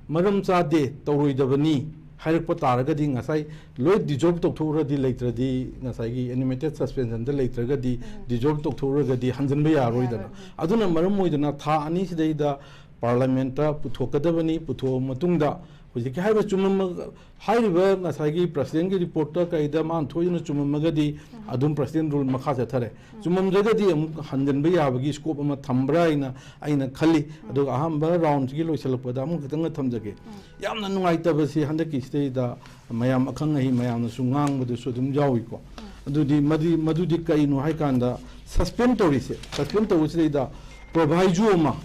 ꯃꯔꯝ ꯆꯥꯗꯦ, ꯇꯧꯔꯣꯏꯗꯕꯅꯤ ꯍꯥꯏꯔꯛꯄ ꯇꯥꯔꯒꯗꯤ ꯉꯁꯥꯏ ꯂꯣꯏ ꯗꯤꯖꯣꯜꯕ ꯇꯧꯊꯣꯛꯎꯔꯗꯤ, ꯂꯩꯇ꯭ꯔꯗꯤ, ꯉꯁꯥꯏꯒꯤ ꯑꯦꯅꯤꯃꯦꯇꯦꯠ ꯁꯁꯄꯦꯟꯁꯟꯗ ꯂꯩꯇ꯭ꯔꯒꯗꯤ ꯗꯤꯖꯣꯜꯕ ꯇꯧꯊꯣꯛꯎꯔꯒꯗꯤ ꯍꯟꯖꯤꯟꯕ ꯌꯥꯔꯣꯏꯗꯅ꯫ ꯑꯗꯨꯅ ꯃꯔꯝ ꯑꯣꯏꯗꯅ ꯊꯥ ꯑꯅꯤꯁꯤꯗꯩꯗ ꯄꯥꯔꯂꯥꯃꯦꯟꯇ ꯄꯨꯊꯣꯛꯀꯗꯕꯅꯤ꯫ ꯄꯨꯊꯣꯛꯑ ꯃꯇꯨꯡꯗ ꯍꯧꯖꯤꯛꯀꯤ ꯍꯥꯏꯔꯤꯕ ꯆꯨꯝꯃꯝꯃ- ꯍꯥꯏꯔꯤꯕ ꯉꯁꯥꯏꯒꯤ ꯄ꯭ꯔꯁꯤꯗꯦꯟꯒꯤ ꯔꯤꯄꯣꯔꯠꯇ ꯀꯩꯗ ꯃꯥꯅ ꯊꯣꯛꯏꯗꯨꯅ ꯆꯨꯝꯃꯝꯃꯒꯗꯤ ꯑꯗꯨꯝ ꯄ꯭ꯔꯁꯤꯗꯦꯟ ꯔꯨꯜ ꯃꯈꯥ ꯆꯠꯊꯔꯦ꯫ ꯆꯨꯝꯃꯝꯗ꯭ꯔꯒꯗꯤ ꯑꯃꯨꯛ ꯍꯟꯖꯤꯟꯕ ꯌꯥꯕꯒꯤ ꯁ꯭ꯀꯣꯞ ꯑꯃ ꯊꯝꯕ꯭ꯔꯥ ꯍꯥꯏꯅ ꯑꯩꯅ ꯈꯜꯂꯤ꯫ ꯑꯗꯨꯒ ꯑꯍꯥꯟꯕ ꯔꯥꯎꯟꯁꯤꯒꯤ ꯂꯣꯏꯁꯤꯜꯂꯛꯄꯗ ꯑꯃꯨꯛ ꯈꯤꯇꯪꯒ ꯊꯝꯖꯒꯦ꯫ ꯌꯥꯝꯅ ꯅꯨꯡꯉꯥꯏꯇꯕꯁꯤ ꯍꯟꯗꯛꯀꯤꯁꯤꯗꯩꯗ ꯃꯌꯥꯝ ꯑꯈꯪ ꯑꯍꯩ ꯃꯌꯥꯝꯅꯁꯨ ꯉꯥꯡꯕꯗꯨꯁꯨ ꯑꯗꯨꯝ ꯌꯥꯎꯏꯀꯣ꯫ ꯑꯗꯨꯗꯤ ꯃꯗꯤ ꯃꯗꯨꯗꯤ ꯀꯩꯅꯣ ꯍꯥꯏꯀꯥꯟꯗ ꯁꯁꯄꯦꯟ ꯇꯧꯔꯤꯁꯦ, ꯁꯁꯄꯦꯟ ꯇꯧꯕꯁꯤꯗꯩꯗ ꯄ꯭ꯔꯣꯚꯥꯏꯖꯣ ꯑꯃ,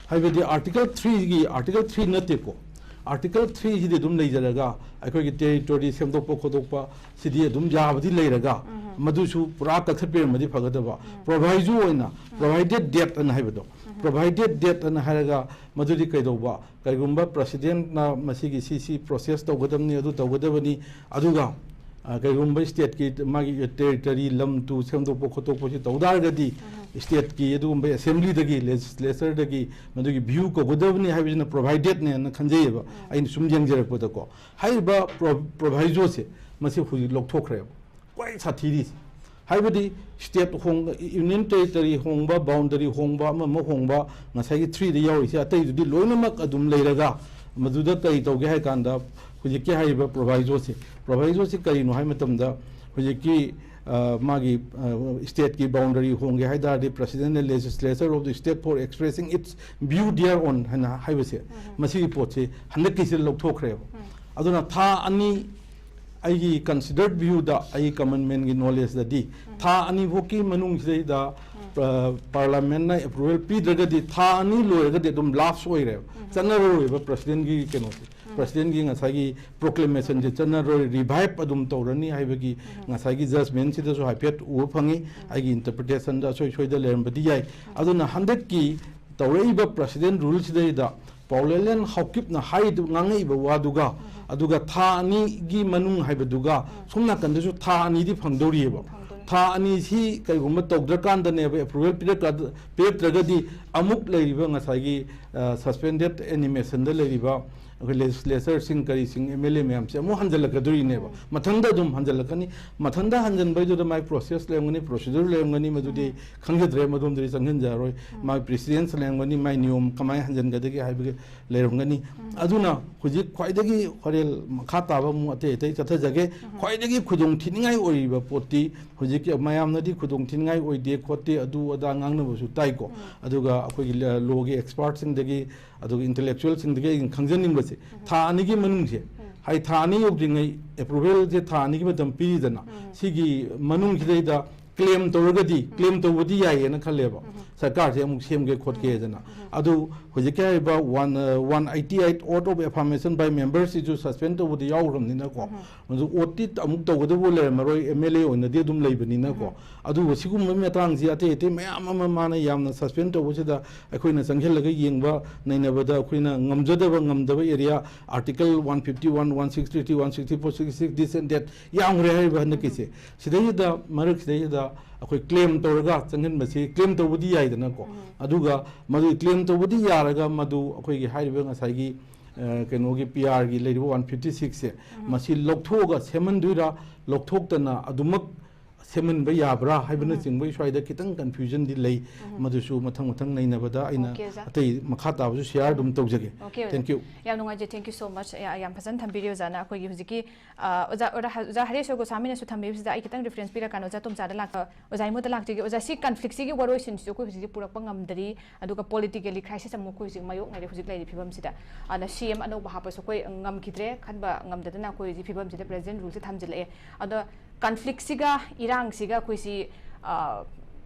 ꯍꯥꯏꯕꯗꯤ ꯑꯥꯔꯇꯤꯀꯜ ꯊ꯭ꯔꯤꯒꯤ ꯑꯥꯔꯇꯤꯀꯜ ꯊ꯭ꯔꯤ ꯅꯠꯇꯦꯀꯣ꯫ ꯑꯥꯔꯇꯤꯀꯜ ꯊ꯭ꯔꯤꯁꯤꯗꯤ ꯑꯗꯨꯝ ꯂꯩꯖꯔꯒ ꯑꯩꯈꯣꯏꯒꯤ ꯇꯦꯔꯤꯇꯣꯔꯤ ꯁꯦꯝꯗꯣꯛꯄ ꯈꯣꯠꯇꯣꯛꯄ ꯁꯤꯗꯤ ꯑꯗꯨꯝ ꯌꯥꯕꯗꯤ ꯂꯩꯔꯒ ꯃꯗꯨꯁꯨ ꯄꯨꯔꯥ ꯀꯛꯊꯠꯄꯤꯔꯝꯃꯗꯤ ꯐꯒꯗꯕ꯫ ꯄ꯭ꯔꯣꯚꯥꯏꯖꯣ ꯑꯣꯏꯅ ꯄ꯭ꯔꯣꯚꯥꯏꯗꯦꯠ ꯗꯦꯠ ꯑꯅ ꯍꯥꯏꯕꯗꯣ, ꯄ꯭ꯔꯣꯚꯥꯏꯗꯦꯠ ꯗꯦꯠ ꯑꯅ ꯍꯥꯏꯔꯒ ꯃꯗꯨꯗꯤ ꯀꯩꯗꯧꯕ, ꯀꯩꯒꯨꯝꯕ ꯄ꯭ꯔꯁꯤꯗꯦꯟꯅ ꯃꯁꯤꯒꯤ ꯁꯤ ꯁꯤ ꯄ꯭ꯔꯣꯁꯦꯁ ꯇꯧꯒꯗꯕꯅꯤ, ꯑꯗꯨ ꯇꯧꯒꯗꯕꯅꯤ, ꯑꯗꯨꯒ ꯑ, ꯀꯩꯒꯨꯝꯕ ꯁ꯭ꯇꯦꯠꯀꯤ ꯃꯥꯒꯤ ꯇꯦꯔꯤꯇꯣꯔꯤ ꯂꯝ ꯇꯨ ꯁꯦꯝꯗꯣꯛꯄ ꯈꯣꯠꯇꯣꯛꯄꯁꯤ ꯇꯧ ꯇꯥꯔꯒꯗꯤ ꯁ꯭ꯇꯦꯠꯀꯤ ꯑꯗꯨꯒꯨꯝꯕ ꯑꯦꯁꯦꯝꯕ꯭ꯂꯤꯗꯒꯤ, ꯂꯦꯖꯤꯁꯂꯦꯆꯔꯗꯒꯤ ꯃꯗꯨꯒꯤ ꯚ꯭ꯌꯨ ꯀꯧꯒꯗꯕꯅꯤ ꯍꯥꯏꯕꯁꯤꯅ ꯄ꯭ꯔꯣꯚꯥꯏꯗꯦꯠꯅꯦꯅ ꯈꯟꯖꯩꯌꯦꯕ꯫ ꯑꯩꯅ ꯁꯨꯝ ꯌꯦꯡꯖꯔꯛꯄꯗꯀꯣ, ꯍꯥꯏꯔꯤꯕ ꯄ꯭ꯔꯣ- ꯄ꯭ꯔꯣꯚꯥꯏꯖꯣꯁꯦ ꯃꯁꯤ ꯍꯧꯖꯤꯛ ꯂꯧꯊꯣꯛꯈ꯭ꯔꯦꯕ꯫ ꯈ꯭ꯋꯥꯏ ꯁꯥꯊꯤꯔꯤꯁꯦ ꯍꯥꯏꯕꯗꯤ ꯁ꯭ꯇꯦꯠ ꯍꯣꯡ- ꯌꯨꯅꯤꯌꯟ ꯇꯦꯔꯤꯇꯣꯔꯤ ꯍꯣꯡꯕ, ꯕꯥꯎꯟꯗꯔꯤ ꯍꯣꯡꯕ, ꯑꯃ ꯑꯃ ꯍꯣꯡꯕ, ꯉꯁꯥꯏꯒꯤ ꯊ꯭ꯔꯤꯗ ꯌꯥꯎꯔꯤꯁꯦ ꯑꯇꯩꯗꯨꯗꯤ ꯂꯣꯏꯅꯃꯛ ꯑꯗꯨꯝ ꯂꯩꯔꯒ ꯃꯗꯨꯗ ꯀꯔꯤ ꯇꯧꯒꯦ ꯍꯥꯏ ꯀꯥꯟꯗ ꯍꯧꯖꯤꯛꯀꯤ ꯍꯥꯏꯔꯤꯕ ꯄ꯭ꯔꯣꯚꯥꯏꯖꯣꯁꯦ, ꯄ꯭ꯔꯣꯚꯥꯏꯖꯣꯁꯦ ꯀꯔꯤꯅꯣ ꯍꯥꯏ ꯃꯇꯝꯗ ꯍꯧꯖꯤꯛꯀꯤ ꯑ, ꯃꯥꯒꯤ ꯁ꯭ꯇꯦꯠꯀꯤ ꯕꯥꯎꯟꯗꯔꯤ ꯍꯣꯡꯒꯦ ꯍꯥꯏ ꯇꯥꯔꯗꯤ President and Legislature of the State for expressing its view thereon ꯍꯥꯏꯅ ꯍꯥꯏꯕꯁꯦ, ꯃꯁꯤꯒꯤ ꯄꯣꯠꯁꯦ ꯍꯟꯗꯛꯀꯤꯁꯤꯗ ꯂꯧꯊꯣꯛꯈ꯭ꯔꯦꯕ꯫ ꯑꯗꯨꯅ ꯊꯥ ꯑꯅꯤ, ꯑꯩꯒꯤ ꯀꯟꯁꯤꯗꯔꯠ ꯚ꯭ꯌꯨꯗ, ꯑꯩꯒꯤ ꯀꯃꯟ ꯃꯦꯟꯒꯤ ꯅꯣꯂꯦꯖꯇꯗꯤ ꯊꯥ ꯑꯅꯤ ꯐꯥꯎꯀꯤ ꯃꯅꯨꯡꯁꯤꯗꯩꯗ ꯄ- ꯄꯥꯔꯂꯥꯃꯦꯟꯅ ꯑꯦꯄ꯭ꯔꯨꯚꯦꯜ ꯄꯤꯗ꯭ꯔꯒꯗꯤ ꯊꯥ ꯑꯅꯤ ꯂꯣꯏꯔꯒꯗꯤ ꯑꯗꯨꯝ ꯂꯥꯞꯁ ꯑꯣꯏꯔꯦꯕ, ꯆꯠꯅꯔꯔꯣꯏꯕ ꯄ꯭ꯔꯁꯤꯗꯦꯟꯒꯤ ꯀꯩꯅꯣꯁꯦ꯫ ꯄ꯭ꯔꯁꯤꯗꯦꯟꯒꯤ ꯉꯁꯥꯏꯒꯤ ꯄ꯭ꯔꯣꯀ꯭ꯂꯦꯃꯦꯁꯟꯁꯦ ꯆꯠꯅꯔꯣꯏ, ꯔꯤꯚꯥꯏꯞ ꯑꯗꯨꯝ ꯇꯧꯔꯅꯤ ꯍꯥꯏꯕꯒꯤ ꯉꯁꯥꯏꯒꯤ ꯖꯖꯃꯦꯟꯁꯤꯗꯁꯨ ꯍꯥꯏꯐꯦꯠ ꯎꯕ ꯐꯪꯉꯤ꯫ ꯑꯩꯒꯤ ꯏꯟꯇꯔꯄ꯭ꯔꯤꯇꯦꯁꯟꯗ ꯑꯁꯣꯏ ꯁꯣꯏꯗ ꯂꯩꯔꯝꯕꯗꯤ ꯌꯥꯏ꯫ ꯑꯗꯨꯅ ꯍꯟꯗꯛꯀꯤ ꯇꯧꯔꯛꯏꯕ ꯄ꯭ꯔꯁꯤꯗꯦꯟ ꯔꯨꯜꯁꯤꯗꯩꯗ ꯄꯥꯎꯂꯦꯂꯦꯟ ꯍꯥꯎꯀꯤꯞꯅ ꯍꯥꯏꯗꯨ, ꯉꯥꯡꯉꯛꯏꯕ ꯋꯥꯗꯨꯒ ꯑꯗꯨꯒ ꯊꯥ ꯑꯅꯤꯒꯤ ꯃꯅꯨꯡ ꯍꯥꯏꯕꯗꯨꯒ ꯁꯣꯝ ꯅꯥꯀꯟꯗꯁꯨ ꯊꯥ ꯑꯅꯤꯗꯤ ꯐꯪꯗꯧꯔꯤꯑꯕ꯫ ꯊꯥ ꯑꯅꯤꯁꯤ ꯀꯩꯒꯨꯝꯕ ꯇꯧꯗ꯭ꯔꯀꯥꯟꯗꯅꯦꯕ, ꯑꯦꯄ꯭ꯔꯨꯚꯦꯜ ꯄꯤꯔꯛꯀ-, ꯄꯤꯔꯛꯇ꯭ꯔꯒꯗꯤ ꯑꯃꯨꯛ ꯂꯩꯔꯤꯕ ꯉꯁꯥꯏꯒꯤ ꯁꯁꯄꯦꯟꯗꯦꯠ ꯑꯦꯅꯤꯃꯦꯁꯟꯗ ꯂꯩꯔꯤꯕ ꯑꯩꯈꯣꯏ ꯂꯦꯖꯤꯁꯂꯦꯆꯔꯁꯤꯡ ꯀꯔꯤꯁꯤꯡ ꯑꯦꯝ ꯑꯦꯜ ꯑꯦ ꯃꯌꯥꯝꯁꯦ ꯑꯃꯨꯛ ꯍꯟꯖꯜꯂꯛꯀꯗꯣꯔꯤꯅꯦꯕ꯫ ꯃꯊꯪꯗ ꯑꯗꯨꯝ ꯍꯟꯖꯜꯂꯛꯀꯅꯤ꯫ ꯃꯊꯪꯗ ꯍꯟꯖꯟꯕꯩꯗꯨꯗ ꯃꯥꯏ ꯄ꯭ꯔꯣꯁꯦꯁ ꯂꯩꯔꯝꯒꯅꯤ, ꯄ꯭ꯔꯣꯁꯤꯗꯨꯔ ꯂꯩꯔꯝꯒꯅꯤ, ꯃꯗꯨꯗꯤ ꯈꯪꯖꯗ꯭ꯔꯦ, ꯃꯗꯣꯝꯗꯗꯤ ꯆꯪꯁꯤꯟꯖꯔꯔꯣꯏ꯫ ꯃꯥꯏ ꯄ꯭ꯔꯤꯁꯤꯗꯦꯟꯁ ꯂꯩꯔꯝꯒꯅꯤ, ꯃꯥꯏ ꯅꯤꯌꯣꯝ ꯀꯃꯥꯏꯅ ꯍꯟꯖꯟꯒꯗꯒꯦ ꯍꯥꯏꯕꯒꯤ ꯂꯩꯔꯝꯒꯅꯤ꯫ ꯑꯗꯨꯅ ꯍꯧꯖꯤꯛ ꯈ꯭ꯋꯥꯏꯗꯒꯤ ꯍꯣꯔꯦꯟ ꯃꯈꯥ ꯇꯥꯕ ꯑꯃꯨꯛ ꯑꯇꯩ ꯑꯇꯩ ꯆꯠꯊꯖꯒꯦ꯫ ꯈ꯭ꯋꯥꯏꯗꯒꯤ ꯈꯨꯗꯣꯡ ꯊꯤꯅꯤꯡꯉꯥꯏ ꯑꯣꯏꯔꯤꯕ ꯄꯣꯠꯇꯤ ꯍꯧꯖꯤꯛꯀꯤ ꯃꯌꯥꯝꯅꯗꯤ ꯈꯨꯗꯣꯡ ꯊꯤꯅꯤꯡꯉꯥꯏ ꯑꯣꯏꯗꯦ ꯈꯣꯠꯇꯦ ꯑꯗꯨ ꯑꯗꯥ ꯉꯥꯡꯅꯕꯁꯨ ꯇꯥꯏꯀꯣ꯫ ꯑꯗꯨꯒ ꯑꯩꯈꯣꯏꯒꯤ ꯂ-, ꯂꯣꯒꯤ ꯑꯦꯛꯁꯄꯥꯔꯠꯁꯤꯡꯗꯒꯤ ꯑꯗꯨꯒ ꯏꯟꯇꯦꯂꯦꯛꯆꯨꯋꯦꯜꯁꯤꯡꯗꯒꯤ ꯑꯩꯅ ꯈꯪꯖꯅꯤꯡꯕꯁꯦ, ꯊꯥ ꯑꯅꯤꯒꯤ ꯃꯅꯨꯡꯁꯦ, ꯍꯥꯏ ꯊꯥ ꯑꯅꯤ ꯌꯧꯗ꯭ꯔꯤꯉꯩ ꯑꯦꯄ꯭ꯔꯨꯚꯦꯜꯁꯦ ꯊꯥ ꯑꯅꯤꯒꯤ ꯃꯇꯝ ꯄꯤꯔꯤꯗꯅ, ꯁꯤꯒꯤ ꯃꯅꯨꯡꯁꯤꯗꯩꯗ ꯀ꯭ꯂꯦꯝ ꯇꯧꯔꯒꯗꯤ, ꯀ꯭ꯂꯦꯝ ꯇꯧꯕꯗꯤ ꯌꯥꯏꯌꯦꯅ ꯈꯜꯂꯦꯕ꯫ ꯁꯔꯀꯥꯔꯁꯦ ꯑꯃꯨꯛ ꯁꯦꯝꯒꯦ ꯈꯣꯠꯀꯦꯗꯅ꯫ ꯑꯗꯨ ꯍꯧꯖꯤꯛꯀꯤ ꯍꯥꯏꯔꯤꯕ ꯋꯥꯟ, ꯑ, one eighty eight oath of affirmation by ꯃꯦꯝꯕꯔꯁꯤꯁꯨ ꯁꯁꯄꯦꯟ ꯇꯧꯕꯗꯤ ꯌꯥꯎꯈ꯭ꯔꯕꯅꯤꯅꯀꯣ꯫ ꯃꯗꯨ ꯑꯣꯠꯇꯤ ꯑꯃꯨꯛ ꯇꯧꯒꯗꯕ ꯂꯩꯔꯝꯃꯔꯣꯏ, ꯑꯦꯝ ꯑꯦꯜ ꯑꯦ ꯑꯣꯏꯅꯗꯤ ꯑꯗꯨꯝ ꯂꯩꯕꯅꯤꯅꯀꯣ꯫ ꯑꯗꯨꯕꯨ ꯁꯤꯒꯨꯝꯕ ꯃꯇꯥꯡꯁꯤ ꯑꯇꯩ ꯑꯇꯩ ꯃꯌꯥꯝ ꯑꯃ ꯃꯥꯅ ꯌꯥꯝꯅ ꯁꯁꯄꯦꯟ ꯇꯧꯕꯁꯤꯗ ꯑꯩꯈꯣꯏꯅ ꯆꯪꯁꯤꯜꯂꯒ ꯌꯦꯡꯕ ꯅꯩꯅꯕꯗ ꯑꯩꯈꯣꯏꯅ ꯉꯝꯖꯗꯕ ꯉꯝꯗꯕ area, article one fifty one, one sixty three, one sixty four, sixty six, this and that ꯌꯥꯝꯈ꯭ꯔꯦ ꯍꯥꯏꯔꯤꯕ ꯍꯟꯗꯛꯀꯤꯁꯦ꯫ ꯁꯤꯗꯩꯁꯤꯗ, ꯃꯔꯛꯁꯤꯗꯩꯁꯤꯗ ꯑꯩꯈꯣꯏ ꯀ꯭ꯂꯦꯝ ꯇꯧꯔꯒ ꯆꯪꯁꯤꯟꯕꯁꯤ, ꯀ꯭ꯂꯦꯝ ꯇꯧꯕꯗꯤ ꯌꯥꯏꯗꯅꯀꯣ꯫ ꯑꯗꯨꯒ ꯃꯗꯨ ꯀ꯭ꯂꯦꯝ ꯇꯧꯕꯗꯤ ꯌꯥꯔꯒ ꯃꯗꯨ ꯑꯩꯈꯣꯏꯒꯤ ꯍꯥꯏꯔꯤꯕ ꯉꯁꯥꯏꯒꯤ, ꯑ, ꯀꯩꯅꯣꯒꯤ ꯄꯤ ꯑꯥꯔꯒꯤ ꯂꯩꯔꯤꯕ ꯋꯥꯟ ꯐꯤꯐꯇꯤ ꯁꯤꯛꯁꯁꯦ, ꯃꯁꯤ ꯂꯧꯊꯣꯛꯑꯒ ꯁꯦꯝꯍꯟꯗꯣꯏꯔꯥ, ꯂꯧꯊꯣꯛꯇꯅ ꯑꯗꯨꯃꯛ ꯁꯦꯝꯍꯟꯕ ꯌꯥꯕ꯭ꯔꯥ ꯍꯥꯏꯕꯅꯆꯤꯡꯕꯒꯤ ꯁ꯭ꯋꯥꯏꯗ ꯈꯤꯇꯪ ꯀꯟꯐ꯭ꯌꯨꯖꯟꯗꯤ ꯂꯩ꯫ ꯃꯗꯨꯁꯨ ꯃꯊꯪ ꯃꯊꯪ ꯅꯩꯅꯕꯗ ꯑꯩꯅ Okay, ꯑꯣꯖꯥ꯫ ꯑꯇꯩ ꯃꯈꯥ ꯇꯥꯕꯁꯨ ꯁꯤꯌꯥꯔ ꯑꯗꯨꯝ ꯇꯧꯖꯒꯦ꯫ Okay, ꯑꯣꯖꯥ꯫ Thank you꯫ ꯌꯥꯝ ꯅꯨꯡꯉꯥꯏꯖꯩ꯫ Thank you so much꯫ ꯌꯥ-, ꯌꯥꯝ ꯐꯖꯅ ꯊꯝꯕꯤꯔꯤ ꯑꯣꯖꯥꯅ꯫ ꯑꯩꯈꯣꯏꯒꯤ ꯍꯧꯖꯤꯛꯀꯤ, ꯑ, ꯑꯣꯖꯥ, ꯑꯣꯖꯥ, ꯑꯣꯖꯥ ꯍꯔꯦꯁꯣꯔ ꯒꯣꯁꯥꯃꯤꯅꯁꯨ ꯊꯝꯕꯤꯕꯁꯤꯗ ꯑꯩ ꯈꯤꯇꯪ ꯔꯤꯐꯔꯦꯟꯁ ꯄꯤꯔꯀꯥꯟꯗ ꯑꯣꯖꯥ ꯇꯣꯝꯆꯥꯗ ꯂꯥꯛ-, ꯑ, ꯑꯣꯖꯥ ꯏꯃꯣꯠꯇ ꯂꯥꯛꯆꯒꯦ꯫ ꯑꯣꯖꯥ, ꯁꯤ ꯀꯟꯐ꯭ꯂꯤꯛꯁꯤꯒꯤ ꯋꯥꯔꯣꯏꯁꯤꯟꯁꯤꯁꯨ ꯑꯩꯈꯣꯏ ꯍꯧꯖꯤꯛ ꯍꯧꯖꯤꯛ ꯄꯨꯔꯛꯄ ꯉꯝꯗꯔꯤ, ꯑꯗꯨꯒ ꯄꯣꯂꯤꯇꯤꯀꯦꯜꯂꯤ ꯀ꯭ꯔꯥꯏꯁꯤꯁ ꯑꯃꯨꯛ ꯑꯩꯈꯣꯏ ꯍꯧꯖꯤꯛ ꯃꯥꯌꯣꯛꯅꯔꯤ ꯍꯧꯖꯤꯛ ꯂꯩꯔꯤ ꯐꯤꯕꯝꯁꯤꯗ꯫ ꯑꯗ ꯁꯤ ꯑꯦꯝ ꯑꯅꯧꯕ ꯍꯥꯞꯄꯁꯨ ꯑꯩꯈꯣꯏ ꯉꯝꯈꯤꯗ꯭ꯔꯦ, ꯈꯟꯕ ꯉꯝꯗꯗꯅ ꯑꯩꯈꯣꯏ ꯍꯧꯖꯤꯛ ꯐꯤꯕꯝꯁꯤꯗ ꯄ꯭ꯔꯦꯖꯤꯗꯦꯟ ꯔꯨꯜꯁꯦ ꯊꯝꯖꯤꯜꯂꯛꯑꯦ꯫ ꯑꯗꯣ ꯀꯟꯐ꯭ꯂꯤꯛꯁꯤꯒ ꯏꯔꯥꯡꯁꯤꯒ ꯑꯩꯈꯣꯏꯁꯤ, ꯑ,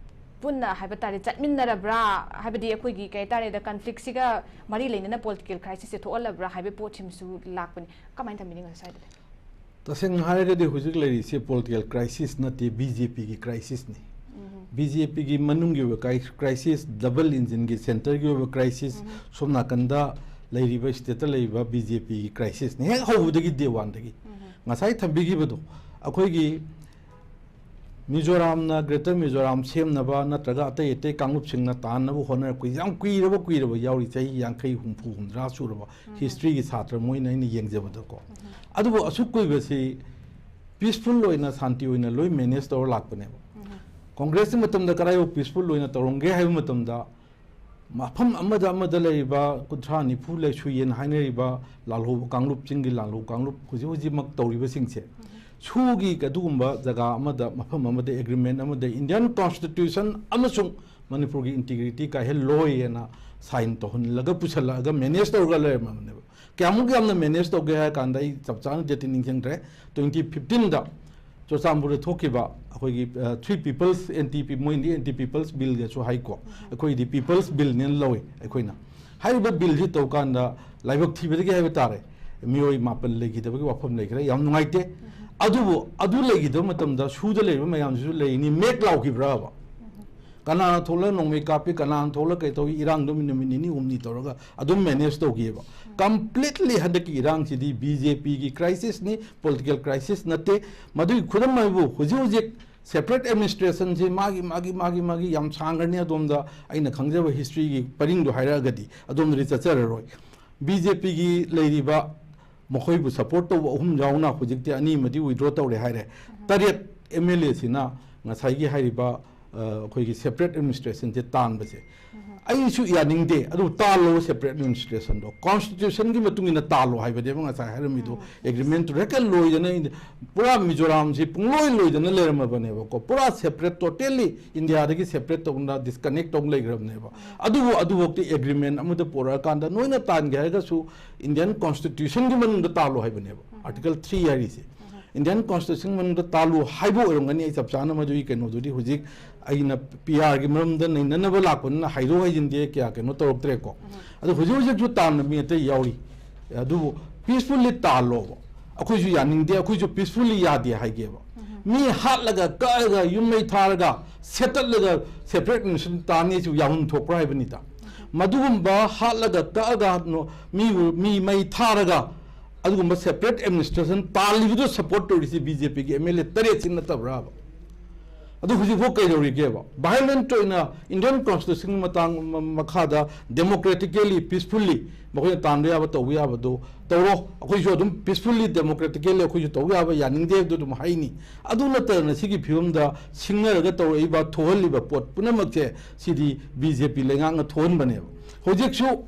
ꯄꯨꯟꯅ ꯍꯥꯏꯕ ꯇꯥꯔꯦ ꯆꯠꯃꯤꯟꯅꯔꯕ꯭ꯔꯥ? ꯍꯥꯏꯕꯗꯤ ꯑꯩꯈꯣꯏꯒꯤ ꯀꯩ ꯍꯥꯏꯇꯥꯔꯦꯗ ꯀꯟꯐ꯭ꯂꯤꯛꯁꯤꯒ ꯃꯔꯤ ꯂꯩꯅꯅ ꯄꯣꯂꯤꯇꯤꯀꯦꯜ ꯀ꯭ꯔꯥꯏꯁꯤꯁꯁꯦ ꯊꯣꯛꯍꯜꯂꯕ꯭ꯔꯥ ꯍꯥꯏꯕ ꯄꯣꯠꯁꯤꯃꯁꯨ ꯂꯥꯛꯄꯅꯤ꯫ ꯀꯃꯥꯏꯅ ꯊꯝꯕꯤꯅꯤꯡꯉꯣ ꯁ꯭ꯋꯥꯏꯗꯗꯤ? ꯇꯁꯦꯡꯅ ꯍꯥꯏꯔꯒꯗꯤ ꯍꯧꯖꯤꯛ ꯂꯩꯔꯤꯁꯦ ꯄꯣꯂꯤꯇꯤꯀꯦꯜ ꯀ꯭ꯔꯥꯏꯁꯤꯁ ꯅꯠꯇꯦ, ꯕꯤ ꯖꯦ ꯄꯤꯒꯤ ꯀ꯭ꯔꯥꯏꯁꯤꯁꯅꯤ꯫ ꯕꯤ ꯖꯦ ꯄꯤꯒꯤ ꯃꯅꯨꯡꯒꯤ ꯑꯣꯏꯕ ꯀ꯭ꯔꯥꯏ- ꯀ꯭ꯔꯥꯏꯁꯤꯁ, ꯗꯕꯜ ꯏꯟꯖꯤꯟꯒꯤ ꯁꯦꯟꯇꯔꯒꯤ ꯑꯣꯏꯕ ꯀ꯭ꯔꯥꯏꯁꯤꯁ, ꯁꯣꯝ ꯅꯥꯀꯟꯗ ꯂꯩꯔꯤꯕ ꯁ꯭ꯇꯦꯠꯇ ꯂꯩꯔꯤꯕ ꯕꯤ ꯖꯦ ꯄꯤꯒꯤ ꯀ꯭ꯔꯥꯏꯁꯤꯁꯅꯤ꯫ ꯍꯦꯛ ꯍꯧꯕꯗꯒꯤ ꯗꯦ ꯋꯥꯟꯗꯒꯤ ꯉꯁꯥꯏ ꯊꯝꯕꯤꯈꯤꯕꯗꯣ, ꯑꯩꯈꯣꯏꯒꯤ ꯃꯤꯖꯣꯔꯥꯝꯅ ꯒ꯭ꯔꯦꯇꯔ ꯃꯤꯖꯣꯔꯥꯝ ꯁꯦꯝꯅꯕ ꯅꯠꯇ꯭ꯔꯒ ꯑꯇꯩ ꯑꯇꯩ ꯀꯥꯡꯂꯨꯞꯁꯤꯡꯅ ꯇꯥꯟꯅꯕ ꯍꯣꯠꯅꯔꯛꯄ ꯌꯥꯝ ꯀꯨꯏꯔꯕ ꯀꯨꯏꯔꯕ ꯌꯥꯎꯔꯤ, ꯆꯍꯤ ꯌꯥꯡꯈꯩ ꯍꯨꯝꯐꯨ ꯍꯨꯝꯗ꯭ꯔꯥ ꯁꯨꯔꯕ ꯍꯤꯁꯇ꯭ꯔꯤꯒꯤ ꯁꯥꯇ꯭ꯔ ꯑꯃ ꯑꯣꯏꯅ ꯑꯩꯅ ꯌꯦꯡꯖꯕꯗꯀꯣ꯫ ꯑꯗꯨꯕꯨ ꯑꯁꯨꯛ ꯀꯨꯏꯕꯁꯤ ꯄꯤꯁꯐꯨꯜ ꯑꯣꯏꯅ, ꯁꯥꯟꯇꯤ ꯑꯣꯏꯅ ꯂꯣꯏ ꯃꯦꯅꯦꯖ ꯇꯧꯔ ꯂꯥꯛꯄꯅꯦꯕ꯫ ꯀꯣꯡꯒ꯭ꯔꯦꯁꯀꯤ ꯃꯇꯝꯗ ꯀꯗꯥꯏꯐꯥꯎ ꯄꯤꯁꯐꯨꯜ ꯑꯣꯏꯅ ꯇꯧꯔꯝꯒꯦ ꯍꯥꯏꯕ ꯃꯇꯝꯗ, ꯃꯐꯝ ꯑꯃꯗ ꯑꯃꯗ ꯂꯩꯔꯤꯕ ꯀꯨꯟꯊ꯭ꯔꯥ ꯅꯤꯐꯨ ꯂꯩꯁꯨꯌꯦꯅ ꯍꯥꯏꯅꯔꯤꯕ ꯂꯥꯜꯍꯧꯕ ꯀꯥꯡꯂꯨꯞ, ꯆꯤꯡꯒꯤ ꯂꯥꯜꯍꯧ ꯀꯥꯡꯂꯨꯞ ꯍꯧꯖꯤꯛ ꯍꯧꯖꯤꯛꯃꯛ ꯇꯧꯔꯤꯕꯁꯤꯡꯁꯦ, ꯁꯨꯒꯤ ꯑꯗꯨꯒꯨꯝꯕ ꯖꯒꯥ ꯑꯃꯗ, ꯃꯐꯝ ꯑꯃꯗ, ꯑꯦꯒ꯭ꯔꯤꯃꯦꯟ ꯑꯃꯗ, ꯏꯟꯗꯤꯌꯥꯟ ꯀꯣꯟꯁꯇꯤꯇ꯭ꯌꯨꯁꯟ ꯑꯃꯁꯨꯡ ꯃꯅꯤꯄꯨꯔꯒꯤ ꯏꯟꯇꯤꯒ꯭ꯔꯤꯇꯤ ꯀꯥꯏꯍꯜꯂꯣꯏꯅ ꯁꯥꯏꯟ ꯇꯧꯍꯜꯂꯒ ꯄꯨꯁꯜꯂꯛꯑꯒ ꯃꯦꯅꯦꯖ ꯇꯧꯔꯒ ꯂꯩꯔꯝꯃꯕꯅꯦꯕ꯫ ꯀꯌꯥꯃꯨꯛ ꯌꯥꯝꯅ ꯃꯦꯅꯦꯖ ꯇꯧꯒꯦ ꯍꯥꯏꯔ ꯀꯥꯟꯗ ꯑꯩ ꯆꯞ ꯆꯥꯅ ꯗꯦꯠꯇꯤ ꯅꯤꯡꯁꯤꯡꯗ꯭ꯔꯦ꯫ ꯇ꯭ꯋꯦꯟꯇꯤ ꯐꯤꯐꯇꯤꯟꯗ ꯆꯨꯔꯆꯥꯟꯄꯨꯔꯗ ꯊꯣꯛꯈꯤꯕ ꯑꯩꯈꯣꯏꯒꯤ, ꯑ, ꯊ꯭ꯔꯤ ꯄꯤꯄꯜꯁ ꯑꯦꯟꯇꯤ ꯄꯤ-, ꯃꯣꯏꯅꯗꯤ ꯑꯦꯟꯇꯤ ꯄꯤꯄꯜꯁ ꯕꯤꯜꯒꯁꯨ ꯍꯥꯏꯀꯣ, ꯑꯩꯈꯣꯏꯗꯤ ꯄꯤꯄꯜꯁ ꯕꯤꯜꯅꯦꯅ ꯂꯧꯏ ꯑꯩꯈꯣꯏꯅ꯫ ꯍꯥꯏꯔꯤꯕ ꯕꯤꯜꯁꯤ ꯇꯧ ꯀꯥꯟꯗ ꯂꯥꯏꯕꯛ ꯊꯤꯕꯗꯒꯤ ꯍꯥꯏꯕ ꯇꯥꯔꯦ, ꯃꯤꯑꯣꯏ ꯃꯥꯄꯟ ꯂꯩꯈꯤꯗꯕꯒꯤ ꯋꯥꯐꯝ ꯂꯩꯈ꯭ꯔꯦ, ꯌꯥꯝ ꯅꯨꯡꯉꯥꯏꯇꯦ꯫ ꯑꯗꯨꯕꯨ ꯑꯗꯨ ꯂꯩꯈꯤꯗꯕ ꯃꯇꯝꯗ ꯁꯨꯗ ꯂꯩꯔꯤꯕ ꯃꯌꯥꯝꯁꯤꯁꯨ ꯂꯩꯔꯤꯅꯤ, ꯃꯦꯛ ꯂꯥꯎꯈꯤꯕ꯭ꯔꯕ? ꯀꯅꯥꯅ ꯊꯣꯛꯂꯒ ꯅꯣꯡꯃꯩ ꯀꯥꯞꯄꯤ, ꯀꯅꯥꯅ ꯊꯣꯛꯂꯒ ꯀꯩ ꯇꯧꯏ, ꯏꯔꯥꯡꯗꯨ ꯅꯨꯃꯤꯠ ꯅꯤꯅꯤ ꯍꯨꯝꯅꯤ ꯇꯧꯔꯒ ꯑꯗꯨꯝ ꯃꯦꯅꯦꯖ ꯇꯧꯈꯤꯑꯕ꯫ ꯀꯝꯄ꯭ꯂꯤꯠꯂꯤ ꯍꯟꯗꯛꯀꯤ ꯏꯔꯥꯡꯁꯤꯗꯤ ꯕꯤ ꯖꯦ ꯄꯤꯒꯤ ꯀ꯭ꯔꯥꯏꯁꯤꯁꯅꯤ, ꯄꯣꯂꯤꯇꯤꯀꯦꯜ ꯀ꯭ꯔꯥꯏꯁꯤꯁ ꯅꯠꯇꯦ꯫ ꯃꯗꯨꯒꯤ ꯈꯨꯗꯝ ꯍꯥꯏꯕꯨ ꯍꯧꯖꯤꯛ ꯍꯧꯖꯤꯛ ꯁꯦꯄꯔꯦꯠ ꯑꯦꯗꯃꯤꯅꯤꯁꯇ꯭ꯔꯦꯁꯟꯁꯤ ꯃꯥꯒꯤ, ꯃꯥꯒꯤ, ꯃꯥꯒꯤ, ꯃꯥꯒꯤ ꯌꯥꯝ ꯁꯥꯡꯈ꯭ꯔꯅꯤ꯫ ꯑꯗꯣꯝꯗ ꯑꯩꯅ ꯈꯪꯖꯕ ꯍꯤꯁꯇ꯭ꯔꯤꯒꯤ ꯄꯔꯤꯡꯗꯣ ꯍꯥꯏꯔꯛꯑꯒꯗꯤ ꯑꯗꯣꯝꯗꯗꯤ ꯆꯠꯆꯔꯔꯣꯏ꯫ ꯕꯤ ꯖꯦ ꯄꯤꯒꯤ ꯂꯩꯔꯤꯕ ꯃꯈꯣꯏꯕꯨ ꯁꯄꯣꯔꯠ ꯇꯧꯕ ꯑꯍꯨꯝ ꯌꯥꯎꯅ ꯍꯧꯖꯤꯛꯇꯤ ꯑꯅꯤ ꯑꯃꯗꯤ ꯋꯤꯗ꯭ꯔꯣ ꯇꯧꯔꯦ ꯍꯥꯏꯔꯦ꯫ ꯇꯔꯦꯠ ꯑꯦꯝ ꯑꯦꯜ ꯑꯦꯁꯤꯅ ꯉꯁꯥꯏꯒꯤ ꯍꯥꯏꯔꯤꯕ, ꯑ, ꯑꯩꯈꯣꯏꯒꯤ ꯁꯦꯄꯔꯦꯠ ꯑꯦꯗꯃꯤꯅꯤꯁꯇ꯭ꯔꯦꯁꯟꯁꯦ ꯇꯥꯟꯕꯁꯦ ꯑꯩꯁꯨ ꯌꯥꯅꯤꯡꯗꯦ꯫ ꯑꯗꯨ ꯇꯥꯜꯂꯣ ꯁꯦꯄꯔꯦꯠ ꯑꯦꯗꯃꯤꯅꯤꯁꯇ꯭ꯔꯦꯁꯟꯗꯣ, ꯀꯣꯟꯁꯇꯤꯇ꯭ꯌꯨꯁꯟꯒꯤ ꯃꯇꯨꯡ ꯏꯟꯅ ꯇꯥꯜꯂꯣ ꯍꯥꯏꯕꯅꯦꯕ ꯉꯁꯥꯏ ꯍꯥꯏꯔꯝꯃꯤꯗꯣ꯫ ꯑꯦꯒ꯭ꯔꯤꯃꯦꯟꯇꯨ ꯍꯦꯛꯇ ꯂꯣꯏꯗꯅ ꯏꯟꯗꯤ-, ꯄꯨꯔꯥ ꯃꯤꯖꯣꯔꯥꯝꯁꯤ ꯄꯨꯡꯂꯣꯏ ꯂꯣꯏꯗꯅ ꯂꯩꯔꯝꯃꯕꯅꯦꯕꯀꯣ꯫ ꯄꯨꯔꯥ ꯁꯦꯄꯔꯦꯠ, ꯇꯣꯇꯦꯜꯂꯤ ꯏꯟꯗꯤꯌꯥꯗꯒꯤ ꯁꯦꯄꯔꯦꯠ ꯇꯧꯅ ꯗꯤꯁꯀꯅꯦꯛ ꯇꯧ ꯂꯩꯈ꯭ꯔꯕꯅꯦꯕ꯫ ꯑꯗꯨꯕꯨ ꯑꯗꯨꯐꯥꯎꯗꯤ ꯑꯦꯒ꯭ꯔꯤꯃꯦꯟ ꯑꯃꯗ ꯄꯣꯔꯛꯑꯀꯥꯟꯗ ꯅꯣꯏꯅ ꯇꯥꯟꯒꯦ ꯍꯥꯏꯔꯒꯁꯨ ꯏꯟꯗꯤꯌꯥꯟ ꯀꯣꯟꯁꯇꯤꯇ꯭ꯌꯨꯁꯟꯒꯤ ꯃꯅꯨꯡꯗ ꯇꯥꯜꯂꯣ ꯍꯥꯏꯕꯅꯦꯕ, ꯑꯥꯔꯇꯤꯀꯜ ꯊ꯭ꯔꯤ ꯍꯥꯏꯔꯤꯁꯦ꯫ ꯏꯟꯗꯤꯌꯥꯟ ꯀꯣꯟꯁꯇꯤꯇ꯭ꯌꯨꯁꯟ ꯃꯅꯨꯡꯗ ꯇꯥꯜꯂꯨ ꯍꯥꯏꯕ ꯑꯣꯏꯔꯝꯒꯅꯤ꯫ ꯑꯩ ꯆꯞ ꯆꯥꯅ ꯃꯗꯨꯒꯤ ꯀꯩꯅꯣꯗꯨꯗꯤ ꯍꯧꯖꯤꯛ ꯑꯩꯅ ꯄꯤ ꯑꯥꯔꯒꯤ ꯃꯔꯝꯗ ꯅꯩꯅꯅꯕ ꯂꯥꯛꯄꯅꯤꯅ ꯍꯥꯏꯗꯣꯛ ꯍꯥꯏꯖꯤꯟꯗꯤ ꯑꯩ ꯀꯌꯥ ꯀꯩꯅꯣ ꯇꯧꯔꯛꯇ꯭ꯔꯦꯀꯣ꯫ ꯑꯗꯣ ꯍꯧꯖꯤꯛ ꯍꯧꯖꯤꯛꯁꯨ ꯇꯥꯟꯕ ꯃꯤ ꯑꯇꯩ ꯌꯥꯎꯔꯤ꯫ ꯑꯗꯨꯕꯨ ꯄꯤꯁꯐꯨꯜꯂꯤ ꯇꯥꯜꯂꯣꯕ꯫ ꯑꯩꯈꯣꯏꯁꯨ ꯌꯥꯅꯤꯡꯗꯦ, ꯑꯩꯈꯣꯏꯁꯨ ꯄꯤꯁꯐꯨꯜꯂꯤ ꯌꯥꯗꯦ ꯍꯥꯏꯒꯦꯕ꯫ ꯃꯤ ꯍꯥꯠꯂꯒ, ꯀꯛꯑꯒ, ꯌꯨꯝ ꯃꯩ ꯊꯥꯔꯒ, ꯁꯦꯠꯇꯠꯂꯒ ꯁꯦꯄꯔꯦꯠ ꯅꯦꯁꯟ ꯇꯥꯅꯤꯁꯨ ꯌꯥꯐꯝ ꯊꯣꯛꯄ꯭ꯔꯥ ꯍꯥꯏꯕꯅꯤꯗ꯫ ꯃꯗꯨꯒꯨꯝꯕ ꯍꯥꯠꯂꯒ, ꯀꯛꯑꯒ, ꯅꯣ-, ꯃꯤꯕꯨ, ꯃꯤ ꯃꯩ ꯊꯥꯔꯒ, ꯑꯗꯨꯒꯨꯝꯕ ꯁꯦꯄꯔꯦꯠ ꯑꯦꯗꯃꯤꯅꯤꯁꯇ꯭ꯔꯦꯁꯟ ꯇꯥꯜꯂꯤꯕꯗꯨ ꯁꯄꯣꯔꯠ ꯇꯧꯔꯤꯁꯤ ꯕꯤ ꯖꯦ ꯄꯤꯒꯤ ꯑꯦꯝ ꯑꯦꯜ ꯑꯦ ꯇꯔꯦꯠꯁꯤ ꯅꯠꯇꯕ꯭ꯔꯥꯕ? ꯑꯗꯨ ꯍꯧꯖꯤꯛꯐꯥꯎ ꯀꯩꯗꯧꯔꯤꯒꯦꯕ? ꯚꯥꯏꯑꯣꯂꯦꯟꯠ ꯑꯣꯏꯅ ꯏꯟꯗꯤꯌꯟ ꯀꯣꯟꯁꯇꯤꯇ꯭ꯌꯨꯁꯟꯒꯤ ꯃꯇꯥꯡ ꯃ-, ꯃꯈꯥꯗ ꯗꯦꯃꯣꯀ꯭ꯔꯦꯇꯤꯀꯦꯂꯤ, ꯄꯤꯁꯐꯨꯜꯂꯤ ꯃꯈꯣꯏꯅ ꯇꯥꯟꯕ ꯌꯥꯕ, ꯇꯧꯕ ꯌꯥꯕꯗꯨ ꯇꯧꯔꯣ꯫ ꯑꯩꯈꯣꯏꯁꯨ ꯑꯗꯨꯝ ꯄꯤꯁꯐꯨꯜꯂꯤ, ꯗꯦꯃꯣꯀ꯭ꯔꯦꯇꯤꯀꯦꯂꯤ ꯑꯩꯈꯣꯏꯁꯨ ꯇꯧꯕ ꯌꯥꯕ, ꯌꯥꯅꯤꯡꯗꯦ ꯍꯥꯏꯕꯗꯨ ꯑꯗꯨꯝ ꯍꯥꯏꯅꯤ꯫ ꯑꯗꯨ ꯅꯠꯇꯅ ꯁꯤꯒꯤ ꯐꯤꯕꯝꯗ ꯁꯤꯡꯅꯔꯒ ꯇꯧꯔꯛꯏꯕ, ꯊꯣꯛꯍꯜꯂꯤꯕ ꯄꯣꯠ ꯄꯨꯝꯅꯃꯛꯁꯦ ꯁꯤꯗꯤ ꯕꯤ ꯖꯦ ꯄꯤ ꯂꯩꯉꯥꯛꯅ ꯊꯣꯛꯍꯟꯕꯅꯦꯕ꯫ ꯍꯧꯖꯤꯛꯁꯨ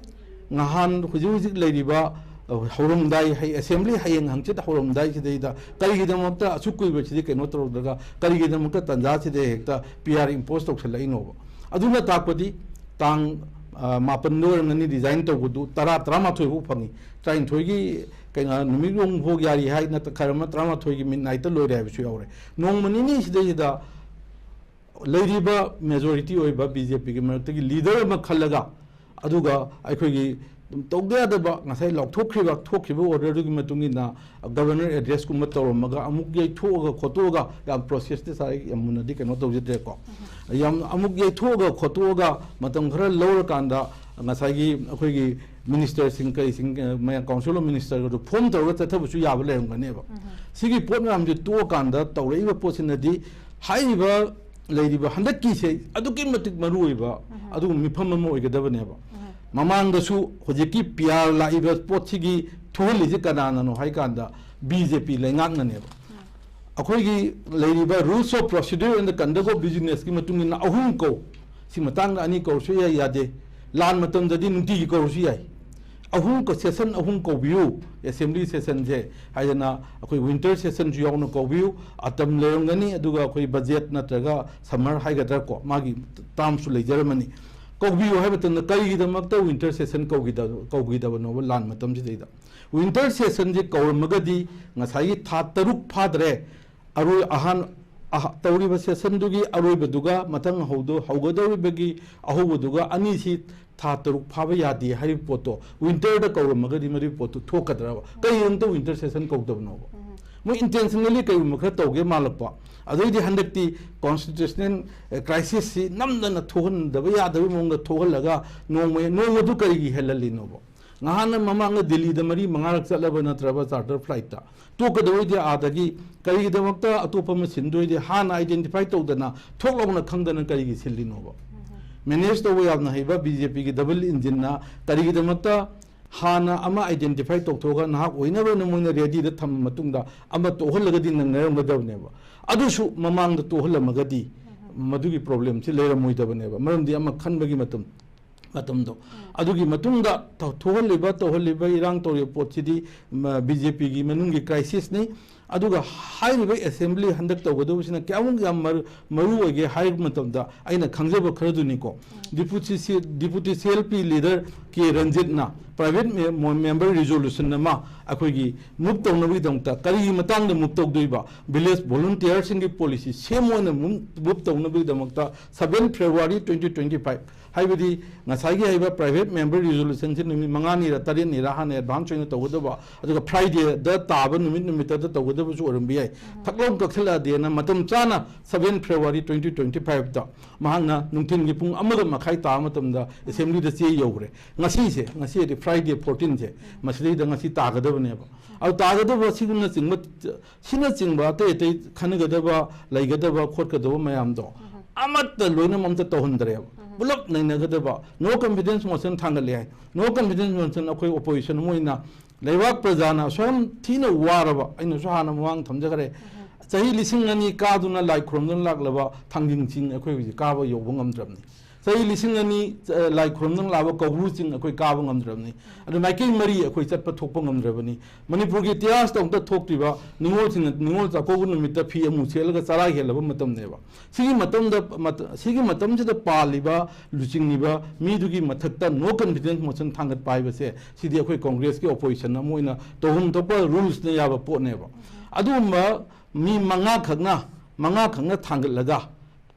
ꯉꯍꯥꯟ ꯍꯧꯖꯤꯛ ꯍꯧꯖꯤꯛ ꯂꯩꯔꯤꯕ, ꯑ, ꯍꯧꯔꯝꯗꯥꯏ, ꯍꯩ-, ꯑꯦꯁꯦꯝꯕ꯭ꯂꯤ ꯍꯌꯦꯡ ꯍꯪꯆꯤꯠ ꯍꯧꯔꯝꯗꯥꯏꯁꯤꯗꯩꯗ ꯀꯔꯤꯒꯤꯗꯃꯛꯇ ꯑꯁꯨꯛ ꯀꯨꯏꯕꯁꯤꯗꯤ ꯀꯩꯅꯣ ꯇꯧꯔꯛꯇ꯭ꯔꯒ ꯀꯔꯤꯒꯤꯗꯃꯛꯇ ꯇꯥꯟꯖꯥꯁꯤꯗ ꯍꯦꯛꯇ ꯄꯤ ꯑꯥꯔ ꯏꯝꯄꯣꯁ ꯇꯧꯁꯜꯂꯛꯏꯅꯣꯕ? ꯑꯗꯨꯅ ꯇꯥꯛꯄꯗꯤ ꯇꯥꯡ, ꯑ, ꯃꯥꯄꯟꯗ ꯑꯣꯏꯔꯝꯒꯅꯤ ꯔꯤꯖꯥꯏꯟ ꯇꯧꯕꯗꯨ, ꯇꯔꯥ, ꯇꯔꯥꯃꯥꯊꯣꯏ ꯐꯥꯎ ꯐꯪꯉꯤ꯫ ꯇꯔꯥꯅꯤꯊꯣꯏꯒꯤ ꯀꯩꯅꯣ ꯅꯨꯃꯤꯠ ꯌꯣꯡ ꯐꯥꯎ ꯌꯥꯔꯤ ꯍꯥꯏ, ꯅꯠꯇ ꯈꯔ ꯑꯃ ꯇꯔꯥꯃꯥꯊꯣꯏꯒꯤ ꯃꯤꯠ ꯅꯥꯏꯠꯇ ꯂꯣꯏꯔꯦ ꯍꯥꯏꯕꯁꯨ ꯌꯥꯎꯔꯦ꯫ ꯅꯣꯡꯃ ꯅꯤꯅꯤ ꯁꯤꯗꯩꯁꯤꯗ ꯂꯩꯔꯤꯕ ꯃꯦꯖꯣꯔꯤꯇꯤ ꯑꯣꯏꯕ ꯕꯤ ꯖꯦ ꯄꯤꯒꯤ ꯃꯔꯛꯇꯒꯤ ꯂꯤꯗꯔ ꯑꯃ ꯈꯜꯂꯒ, ꯑꯗꯨꯒ ꯑꯩꯈꯣꯏꯒꯤ ꯇꯧꯗ ꯌꯥꯗꯕ ꯉꯁꯥꯏ ꯂꯥꯎꯊꯣꯛꯈ꯭ꯔꯤꯕ, ꯊꯣꯛꯈꯤꯕ ꯑꯣꯔꯗꯔꯗꯨꯒꯤ ꯃꯇꯨꯡ ꯏꯟꯅ ꯒꯕꯔꯅꯔ ꯑꯦꯗ꯭ꯔꯦꯁꯀꯨꯝꯕ ꯇꯧꯔꯝꯃꯒ ꯑꯃꯨꯛ ꯌꯩꯊꯣꯛꯑꯒ ꯈꯣꯠꯇꯣꯛꯑꯒ, ꯌꯥꯝ ꯄ꯭ꯔꯣꯁꯦꯁꯇꯤ ꯁꯥꯔ ꯌꯥꯝ ꯃꯨꯟꯅꯗꯤ ꯀꯩꯅꯣ ꯇꯧꯖꯗ꯭ꯔꯦꯀꯣ꯫ ꯌꯥꯝ ꯑꯃꯨꯛ ꯌꯩꯊꯣꯛꯑꯒ ꯈꯣꯠꯇꯣꯛꯑꯒ ꯃꯇꯝ ꯈꯔ ꯂꯧꯔꯀꯥꯟꯗ ꯉꯁꯥꯏꯒꯤ ꯑꯩꯈꯣꯏꯒꯤ ꯃꯤꯅꯤꯁꯇꯔꯁꯤꯡ ꯀꯔꯤꯁꯤꯡ, ꯑ, ꯃꯌꯥꯝ ꯀꯥꯎꯟꯁꯤꯜ ꯑꯣꯐ ꯃꯤꯅꯤꯁꯇꯔꯒꯗꯨ ꯐꯣꯝ ꯇꯧꯔꯒ ꯆꯠꯊꯕꯁꯨ ꯌꯥꯕ ꯂꯩꯔꯝꯒꯅꯦꯕ꯫ ꯁꯤꯒꯤ ꯄꯣꯠ ꯃꯌꯥꯝꯁꯦ ꯇꯣꯛꯑꯀꯥꯟꯗ ꯇꯧꯔꯛꯏꯕ ꯄꯣꯠꯁꯤꯅꯗꯤ ꯍꯥꯏꯔꯤꯕ ꯂꯩꯔꯤꯕ ꯍꯟꯗꯛꯀꯤꯁꯦ ꯑꯗꯨꯛꯀꯤ ꯃꯇꯤꯛ ꯃꯔꯨ ꯑꯣꯏꯕ ꯑꯗꯨꯒꯨꯝꯕ ꯃꯤꯐꯝ ꯑꯃ ꯑꯣꯏꯒꯗꯕꯅꯦꯕ꯫ ꯃꯃꯥꯡꯗꯁꯨ ꯍꯧꯖꯤꯛꯀꯤ ꯄꯤ ꯑꯥꯔ ꯂꯥꯛꯏꯕ ꯄꯣꯠꯁꯤꯒꯤ ꯊꯣꯛꯍꯜꯂꯤꯁꯦ ꯀꯅꯥꯅꯅꯣ ꯍꯥꯏ ꯀꯥꯟꯗ ꯕꯤ ꯖꯦ ꯄꯤ ꯂꯩꯉꯥꯛꯅꯅꯦꯕ꯫ ꯑꯩꯈꯣꯏꯒꯤ ꯂꯩꯔꯤꯕ Rules of Procedure and Conduct of Businessꯀꯤ ꯃꯇꯨꯡ ꯏꯟꯅ ꯑꯍꯨꯝ ꯀꯧ, ꯁꯤ ꯃꯇꯥꯡꯗ ꯑꯅꯤ ꯀꯧꯔꯁꯨ ꯌꯥꯏ, ꯌꯥꯗꯦ, ꯂꯥꯟ ꯃꯇꯝꯗꯗꯤ ꯅꯨꯡꯇꯤꯒꯤ ꯀꯧꯔꯁꯨ ꯌꯥꯏ꯫ ꯑꯍꯨꯝ ꯀ-, ꯁꯦꯁꯟ ꯑꯍꯨꯝ ꯀꯧꯕꯤꯌꯨ, ꯑꯦꯁꯦꯝꯕ꯭ꯂꯤ ꯁꯦꯁꯟꯁꯦ ꯍꯥꯏꯗꯅ ꯑꯩꯈꯣꯏ ꯋꯤꯟꯇꯔ ꯁꯦꯁꯟꯁꯨ ꯌꯥꯎꯅ ꯀꯧꯕꯤꯌꯨ, ꯑꯇꯝ ꯂꯩꯔꯝꯒꯅꯤ, ꯑꯗꯨꯒ ꯑꯩꯈꯣꯏ ꯕꯖꯦꯠ ꯅꯠꯇ꯭ꯔꯒ ꯁꯝꯃꯔ ꯍꯥꯏꯒꯗ꯭ꯔꯥ ꯀꯣ, ꯃꯥꯒꯤ ꯇꯥꯝꯁꯨ ꯂꯩꯖꯔꯝꯃꯅꯤ꯫ ꯀꯧꯕꯤꯌꯨ ꯍꯥꯏꯕ ꯃꯇꯝꯗ ꯀꯔꯤꯒꯤꯗꯃꯛꯇ ꯋꯤꯟꯇꯔ ꯁꯦꯁꯟ ꯀꯧꯈꯤꯗ-, ꯀꯧꯈꯤꯗꯕꯅꯣꯕ ꯂꯥꯟ ꯃꯇꯝꯁꯤꯗꯩꯗ? ꯋꯤꯟꯇꯔ ꯁꯦꯁꯟꯁꯦ ꯀꯧꯔꯝꯃꯒꯗꯤ ꯉꯁꯥꯏꯒꯤ ꯊꯥ ꯇꯔꯨꯛ ꯐꯥꯗ꯭ꯔꯦ, ꯑꯔꯣꯏ ꯑꯍꯥꯟ-, ꯑꯍ-, ꯇꯧꯔꯤꯕ ꯁꯦꯁꯟꯗꯨꯒꯤ ꯑꯔꯣꯏꯕꯗꯨꯒ ꯃꯊꯪ ꯍꯧꯗꯣ-, ꯍꯧꯒꯗꯧꯔꯤꯕꯒꯤ ꯑꯍꯧꯕꯗꯨꯒ ꯑꯅꯤꯁꯤ ꯊꯥ ꯇꯔꯨꯛ ꯐꯥꯕ ꯌꯥꯗꯦ ꯍꯥꯏꯔꯤꯕ ꯄꯣꯠꯇꯣ, ꯋꯤꯟꯇꯔꯗ ꯀꯧꯔꯝꯃꯒꯗꯤ ꯃꯗꯨꯒꯤ ꯄꯣꯠꯇꯨ ꯊꯣꯛꯀꯗ꯭ꯔꯕ? ꯀꯩꯒꯤꯗꯃꯛꯇ ꯋꯤꯟꯇꯔ ꯁꯦꯁꯟ ꯀꯧꯗꯕꯅꯣꯕ? ꯃꯣꯏ ꯏꯟꯇꯦꯟꯁꯅꯦꯜꯂꯤ ꯀꯩꯒꯨꯝꯕ ꯈꯔ ꯇꯧꯒꯦ ꯃꯥꯜꯂꯛꯄ, ꯑꯗꯨꯑꯣꯏꯗꯤ ꯍꯟꯗꯛꯇꯤ ꯀꯣꯟꯁꯇꯤꯇ꯭ꯌꯨꯁꯅꯦꯜ ꯀ꯭ꯔꯥꯏꯁꯤꯁꯁꯤ ꯅꯝꯗꯅ ꯊꯣꯛꯍꯟꯗꯕ ꯌꯥꯗꯕꯒꯤ ꯃꯑꯣꯡꯗ ꯊꯣꯛꯍꯜꯂꯒ ꯅꯣꯡꯃ ꯅꯣꯡꯃꯗꯨ ꯀꯔꯤꯒꯤ ꯍꯦꯜꯍꯜꯂꯤꯅꯣꯕ? ꯉꯍꯥꯟꯅ ꯃꯃꯥꯡꯗ ꯗꯤꯜꯂꯤꯗ ꯃꯔꯤ ꯃꯉꯥꯔꯛ ꯆꯠꯂꯕ ꯅꯠꯇ꯭ꯔꯕ ꯆꯥꯔꯇꯔ ꯐ꯭ꯂꯥꯏꯠꯇ? ꯇꯣꯛꯀꯗꯧꯔꯤꯗꯤ ꯑꯥꯗꯒꯤ ꯀꯔꯤꯒꯤꯗꯃꯛꯇ ꯑꯇꯣꯞꯄ ꯑꯃ ꯁꯤꯟꯗꯣꯏꯗꯤ ꯍꯥꯟꯅ ꯑꯥꯏꯗꯦꯟꯇꯤꯐꯥꯏ ꯇꯧꯗꯅ, ꯊꯣꯛ ꯂꯥꯎꯅ ꯈꯪꯗꯅ ꯀꯔꯤꯒꯤ ꯁꯤꯜꯂꯤꯅꯣꯕ? ꯃꯦꯅꯦꯖ ꯇꯧꯕ ꯌꯥꯝꯅ ꯍꯩꯕ ꯕꯤ ꯖꯦ ꯄꯤꯒꯤ ꯗꯕꯜ ꯏꯟꯖꯤꯟꯅ ꯀꯔꯤꯒꯤꯗꯃꯛꯇ ꯍꯥꯟꯅ ꯑꯃ ꯑꯥꯏꯗꯦꯟꯇꯤꯐꯥꯏ ꯇꯧꯊꯣꯛꯑꯒ ꯅꯍꯥꯛ ꯑꯣꯏꯅꯕꯅ ꯃꯣꯏꯅ ꯔꯦꯗꯤꯗ ꯊꯝꯃ ꯃꯇꯨꯡꯗ ꯑꯃ ꯇꯣꯛꯍꯜꯂꯒꯗꯤ ꯅꯪꯅꯔꯝꯒꯗꯕꯅꯦꯕ꯫ ꯑꯗꯨꯁꯨ ꯃꯃꯥꯡꯗ ꯇꯣꯛꯍꯜꯂꯝꯃꯒꯗꯤ ꯃꯗꯨꯒꯤ ꯄ꯭ꯔꯣꯕ꯭ꯂꯦꯝꯁꯤ ꯂꯩꯔꯝꯃꯣꯏꯗꯕꯅꯦꯕ꯫ ꯃꯔꯝꯗꯤ ꯑꯃ ꯈꯟꯕꯒꯤ ꯃꯇꯝ, ꯃꯇꯝꯗꯣ꯫ ꯑꯗꯨꯒꯤ ꯃꯇꯨꯡꯗ ꯇꯧ-, ꯊꯣꯛꯍꯜꯂꯤꯕ, ꯇꯧꯍꯜꯂꯤꯕ, ꯏꯔꯥꯡ ꯇꯧꯔꯤꯕ ꯄꯣꯠꯁꯤꯗꯤ, ꯃ-, ꯕꯤ ꯖꯦ ꯄꯤꯒꯤ ꯃꯅꯨꯡꯒꯤ ꯀ꯭ꯔꯥꯏꯁꯤꯁꯅꯤ꯫ ꯑꯗꯨꯒ ꯍꯥꯏꯔꯤꯕ ꯑꯦꯁꯦꯝꯕ꯭ꯂꯤ ꯍꯟꯗꯛ ꯇꯧꯒꯗꯧꯕꯁꯤꯅ ꯀꯌꯥꯃꯨꯛ ꯌꯥꯝ ꯃꯔꯨ, ꯃꯔꯨ ꯑꯣꯏꯒꯦ ꯍꯥꯏꯕ ꯃꯇꯝꯗ, ꯑꯩꯅ ꯈꯪꯖꯕ ꯈꯔꯗꯨꯅꯤꯀꯣ, deputy C-, deputy C L P leader K ꯔꯟꯖꯤꯠꯅ ꯄ꯭ꯔꯥꯏꯚꯦꯠ ꯃꯦ-, ꯃꯣ-, ꯃꯦꯝꯕꯔ ꯔꯤꯖꯣꯂꯨꯁꯟ ꯑꯃ ꯑꯩꯈꯣꯏꯒꯤ ꯃꯨꯚ ꯇꯧꯅꯕꯒꯤꯗꯃꯛꯇ, ꯀꯔꯤꯒꯤ ꯃꯇꯥꯡꯗ ꯃꯨꯚ ꯇꯧꯗꯣꯏꯕ? ꯚꯤꯂꯦꯖ ꯚꯣꯂꯨꯟꯇꯤꯌꯔꯁꯤꯡꯒꯤ ꯄꯣꯂꯤꯁꯤ ꯁꯦꯝ ꯑꯣꯏꯅ ꯃꯨꯚ, ꯃꯨꯚ ꯇꯧꯅꯕꯒꯤꯗꯃꯛꯇ seven February twenty twenty five, ꯍꯥꯏꯕꯗꯤ ꯉꯁꯥꯏꯒꯤ ꯍꯥꯏꯔꯤꯕ ꯄ꯭ꯔꯥꯏꯚꯦꯠ ꯃꯦꯝꯕꯔ ꯔꯤꯖꯣꯂꯨꯁꯟꯁꯤ ꯅꯨꯃꯤꯠ ꯃꯉꯥꯅꯤꯔ ꯇꯔꯦꯠꯅꯤꯔ ꯍꯥꯟꯅ ꯑꯦꯗꯚꯥꯟꯁ ꯑꯣꯏꯅ ꯇꯧꯒꯗꯕ, ꯑꯗꯨꯒ ꯐ꯭ꯔꯥꯏꯗꯦꯗ ꯇꯥꯕ ꯅꯨꯃꯤꯠ ꯅꯨꯃꯤꯠꯇꯗ ꯇꯧꯒꯗꯕꯁꯨ ꯑꯣꯏꯔꯝꯕ ꯌꯥꯏ꯫ ꯊꯛꯂꯥꯎ ꯀꯛꯁꯤꯜꯂꯛꯑꯗꯤꯅ ꯃꯇꯝ ꯆꯥꯅ seven February twenty twenty fiveꯇ ꯃꯍꯥꯛꯅ ꯅꯨꯡꯊꯤꯜꯒꯤ ꯄꯨꯡ ꯑꯃꯒ ꯃꯈꯥꯏ ꯇꯥꯕ ꯃꯇꯝꯗ ꯑꯦꯁꯦꯝꯕ꯭ꯂꯤꯗ ꯆꯦ ꯌꯧꯈ꯭ꯔꯦ꯫ ꯉꯁꯤꯁꯦ, ꯉꯁꯤ ꯍꯥꯏꯗꯤ ꯐ꯭ꯔꯥꯏꯗꯦ ꯐꯣꯔꯇꯤꯟꯁꯦ, ꯃꯁꯤꯗꯩꯗ ꯉꯁꯤ ꯇꯥꯒꯗꯕꯅꯦꯕ꯫ ꯑꯗꯨ ꯇꯥꯒꯗꯕ ꯑꯁꯤꯒꯨꯝꯅꯆꯤꯡꯕ, ꯁꯤꯅꯆꯤꯡꯕ ꯑꯇꯩ ꯑꯇꯩ ꯈꯟꯅꯒꯗꯕ, ꯂꯩꯒꯗꯕ, ꯈꯣꯠꯀꯗꯕ ꯃꯌꯥꯝꯗꯣ ꯑꯃꯠꯇ ꯂꯣꯏꯅꯃꯛ ꯑꯝꯇ ꯇꯧꯍꯟꯗ꯭ꯔꯦꯕ꯫ ꯄꯨꯂꯞ ꯅꯩꯅꯒꯗꯕ꯫ No confidence motion ꯊꯥꯡꯒꯠꯂꯦ ꯍꯥꯏ꯫ No confidence motion ꯑꯩꯈꯣꯏ ꯑꯣꯄꯣꯖꯤꯁꯟ ꯑꯃ ꯑꯣꯏꯅ ꯂꯩꯕꯥꯛ ꯄ꯭ꯔꯖꯥꯅ ꯑꯁꯨꯛ ꯌꯥꯝ ꯊꯤꯅ ꯋꯥꯔꯕ, ꯑꯩꯅꯁꯨ ꯍꯥꯟꯅ ꯃꯃꯥꯡ ꯊꯝꯖꯈ꯭ꯔꯦ, ꯆꯍꯤ ꯂꯤꯁꯤꯡ ꯑꯅꯤ ꯀꯥꯗꯨꯅ ꯂꯥꯏ ꯈꯨꯔꯨꯝꯗꯨꯅ ꯂꯥꯛꯂꯕ ꯊꯥꯡꯖꯤꯡ ꯆꯤꯡ ꯑꯩꯈꯣꯏ ꯍꯧꯖꯤꯛ ꯀꯥꯕ ꯌꯧꯕ ꯉꯝꯗ꯭ꯔꯕꯅꯤ꯫ ꯆꯍꯤ ꯂꯤꯁꯤꯡ ꯑꯅꯤ, ꯑ, ꯂꯥꯏ ꯈꯨꯔꯨꯝꯗꯨꯅ ꯂꯥꯛꯄ ꯀꯧꯕ꯭ꯔꯨ ꯆꯤꯡ ꯑꯩꯈꯣꯏ ꯀꯥꯕ ꯉꯝꯗ꯭ꯔꯕꯅꯤ꯫ ꯑꯗꯨ ꯃꯥꯏꯀꯩ ꯃꯔꯤ ꯑꯩꯈꯣꯏ ꯆꯠꯄ ꯊꯣꯛꯄ ꯉꯝꯗ꯭ꯔꯕꯅꯤ꯫ ꯃꯅꯤꯄꯨꯔꯒꯤ ꯏꯇꯤꯍꯥꯁꯇ ꯑꯃꯨꯛꯇ ꯊꯣꯛꯇ꯭ꯔꯤꯕ ꯅꯤꯉꯣꯜꯁꯤꯡꯅ ꯅꯤꯉꯣꯜ ꯆꯥꯛꯀꯧꯕ ꯅꯨꯃꯤꯠꯇ ꯐꯤ ꯑꯃꯨꯛ ꯁꯦꯠꯂꯒ ꯆꯔꯥ ꯍꯦꯜꯂꯕ ꯃꯇꯝꯅꯦꯕ꯫ ꯁꯤꯒꯤ ꯃꯇꯝꯗ, ꯃꯇ-, ꯁꯤꯒꯤ ꯃꯇꯝꯁꯤꯗ ꯄꯥꯜꯂꯤꯕ ꯂꯨꯆꯤꯡꯂꯤꯕ ꯃꯤꯗꯨꯒꯤ ꯃꯊꯛꯇ no confidence motion ꯊꯥꯡꯒꯠꯄ ꯍꯥꯏꯕꯁꯦ, ꯁꯤꯗꯤ ꯑꯩꯈꯣꯏ ꯀꯣꯡꯒ꯭ꯔꯦꯁꯀꯤ opposition ꯑꯃ ꯑꯣꯏꯅ ꯇꯧꯐꯝ ꯊꯣꯛꯄ rulesꯅ ꯌꯥꯕ ꯄꯣꯠꯅꯦꯕ꯫ ꯑꯗꯨꯒꯨꯝꯕ ꯃꯤ ꯃꯉꯥꯈꯛꯅ, ꯃꯉꯥꯈꯛꯅ ꯊꯥꯡꯒꯠꯂꯒ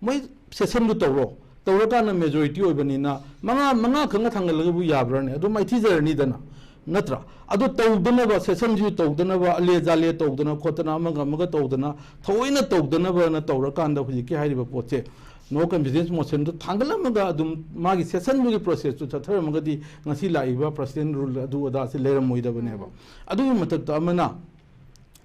ꯃꯣꯏ sessionꯗꯨ ꯇꯧꯔꯣ꯫ ꯇꯧꯔꯀꯥꯟꯗ majority ꯑꯣꯏꯕꯅꯤꯅ ꯃꯉꯥ, ꯃꯉꯥ ꯈꯛꯅ ꯊꯥꯡꯒꯠꯂꯒꯕꯨ ꯌꯥꯕ꯭ꯔꯥꯅꯦ? ꯑꯗꯨꯝ ꯃꯥꯏꯊꯤꯖꯔꯅꯤꯗꯅ, ꯅꯠꯇ꯭ꯔꯥ? ꯑꯗꯣ ꯇꯧꯗꯅꯕ, sessionꯁꯤꯁꯨ ꯇꯧꯗꯅꯕ, ꯑꯂꯦ ꯖꯥꯂꯦ ꯇꯧꯗꯅ ꯈꯣꯠꯇꯅ, ꯑꯃꯒ ꯑꯃꯒ ꯇꯧꯗꯅ, ꯊꯑꯣꯏꯅ ꯇꯧꯗꯅꯕꯅ ꯇꯧꯔꯀꯥꯟꯗ ꯍꯧꯖꯤꯛꯀꯤ ꯍꯥꯏꯔꯤꯕ ꯄꯣꯠꯁꯦ, no confidence motionꯗꯨ ꯊꯥꯡꯒꯠꯂꯝꯃꯒ ꯑꯗꯨꯝ ꯃꯥꯒꯤ sessionꯗꯨꯒꯤ processꯇꯨ ꯆꯠꯊꯔꯝꯃꯒꯗꯤ ꯉꯁꯤ ꯂꯥꯛꯏꯕ president rule ꯑꯗꯨ ꯑꯗꯥꯁꯦ ꯂꯩꯔꯝꯃꯣꯏꯗꯕꯅꯦꯕ꯫ ꯑꯗꯨꯒꯤ ꯃꯊꯛꯇ ꯑꯃꯅ,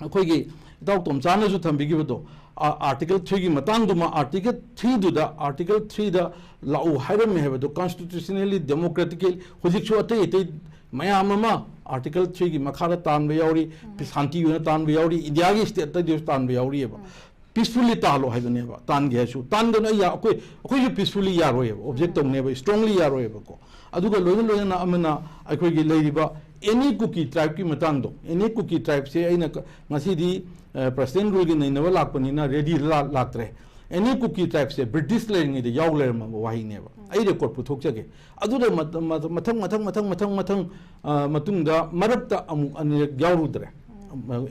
ꯑꯩꯈꯣꯏꯒꯤ ꯏꯇꯥꯎ ꯇꯣꯝꯆꯥꯅꯁꯨ ꯊꯝꯕꯤꯈꯤꯕꯗꯣ, ꯑ, Article threeꯒꯤ ꯃꯇꯥꯡꯗꯨꯃ, Article threeꯗꯨꯗ, Article threeꯗ ꯂꯥꯛꯎ ꯍꯥꯏꯔꯝꯃꯦ ꯍꯥꯏꯕꯗꯣ, constitutionally, democratically, ꯍꯧꯖꯤꯛꯁꯨ ꯑꯇꯩ ꯑꯇꯩ ꯃꯌꯥꯝ ꯑꯃ Article threeꯒꯤ ꯃꯈꯥꯗ ꯇꯥꯟꯕ ꯌꯥꯎꯔꯤ, ꯁꯥꯟꯇꯤ ꯑꯣꯏꯅ ꯇꯥꯟꯕ ꯌꯥꯎꯔꯤ, ꯏꯟꯗꯤꯌꯥꯒꯤ stateꯇꯗꯤꯁꯨ ꯇꯥꯟꯕ ꯌꯥꯎꯔꯤꯑꯕ꯫ Peacefully ꯇꯥꯜꯂꯣ ꯍꯥꯏꯕꯅꯦꯕ, ꯇꯥꯟꯒꯦ ꯍꯥꯏꯁꯨ꯫ ꯇꯥꯟꯒꯅꯨ, ꯑꯩ ꯌꯥ-, ꯑꯩꯈꯣꯏ, ꯑꯩꯈꯣꯏꯁꯨ peacefully ꯌꯥꯔꯣꯏꯑꯕ, object ꯇꯧꯅꯦꯕ, strongly ꯌꯥꯔꯣꯏꯑꯕꯀꯣ꯫ ꯑꯗꯨꯒ ꯂꯣꯏꯅ ꯂꯣꯏꯅꯅ ꯑꯃꯅ ꯑꯩꯈꯣꯏꯒꯤ ꯂꯩꯔꯤꯕ any Kuki tribeꯀꯤ ꯃꯇꯥꯡꯗꯣ, any Kuki tribeꯁꯦ ꯑꯩꯅ ꯀ-, ꯉꯁꯤꯗꯤ, ꯑ, president ruleꯒꯤ ꯅꯩꯅꯕ ꯂꯥꯛꯄꯅꯤꯅ readyꯗ ꯂꯥꯛ-, ꯂꯥꯛꯇ꯭ꯔꯦ꯫ Any Kuki tribeꯁꯦ British ꯂꯩꯔꯤꯉꯩꯗ ꯌꯥꯎ ꯂꯩꯔꯝꯃꯕ ꯋꯥꯍꯩꯅꯦꯕ꯫ ꯑꯩ record ꯄꯨꯊꯣꯛꯆꯒꯦ꯫ ꯑꯗꯨꯗ ꯃ-, ꯃ-, ꯃꯊꯪ, ꯃꯊꯪ, ꯃꯊꯪ, ꯃꯊꯪ, ꯃꯊꯪ, ꯑ, ꯃꯇꯨꯡꯗ ꯃꯔꯛꯇ ꯑꯃꯨꯛ ꯑꯅꯤꯔꯛ ꯌꯥꯎꯔꯨꯗ꯭ꯔꯦ꯫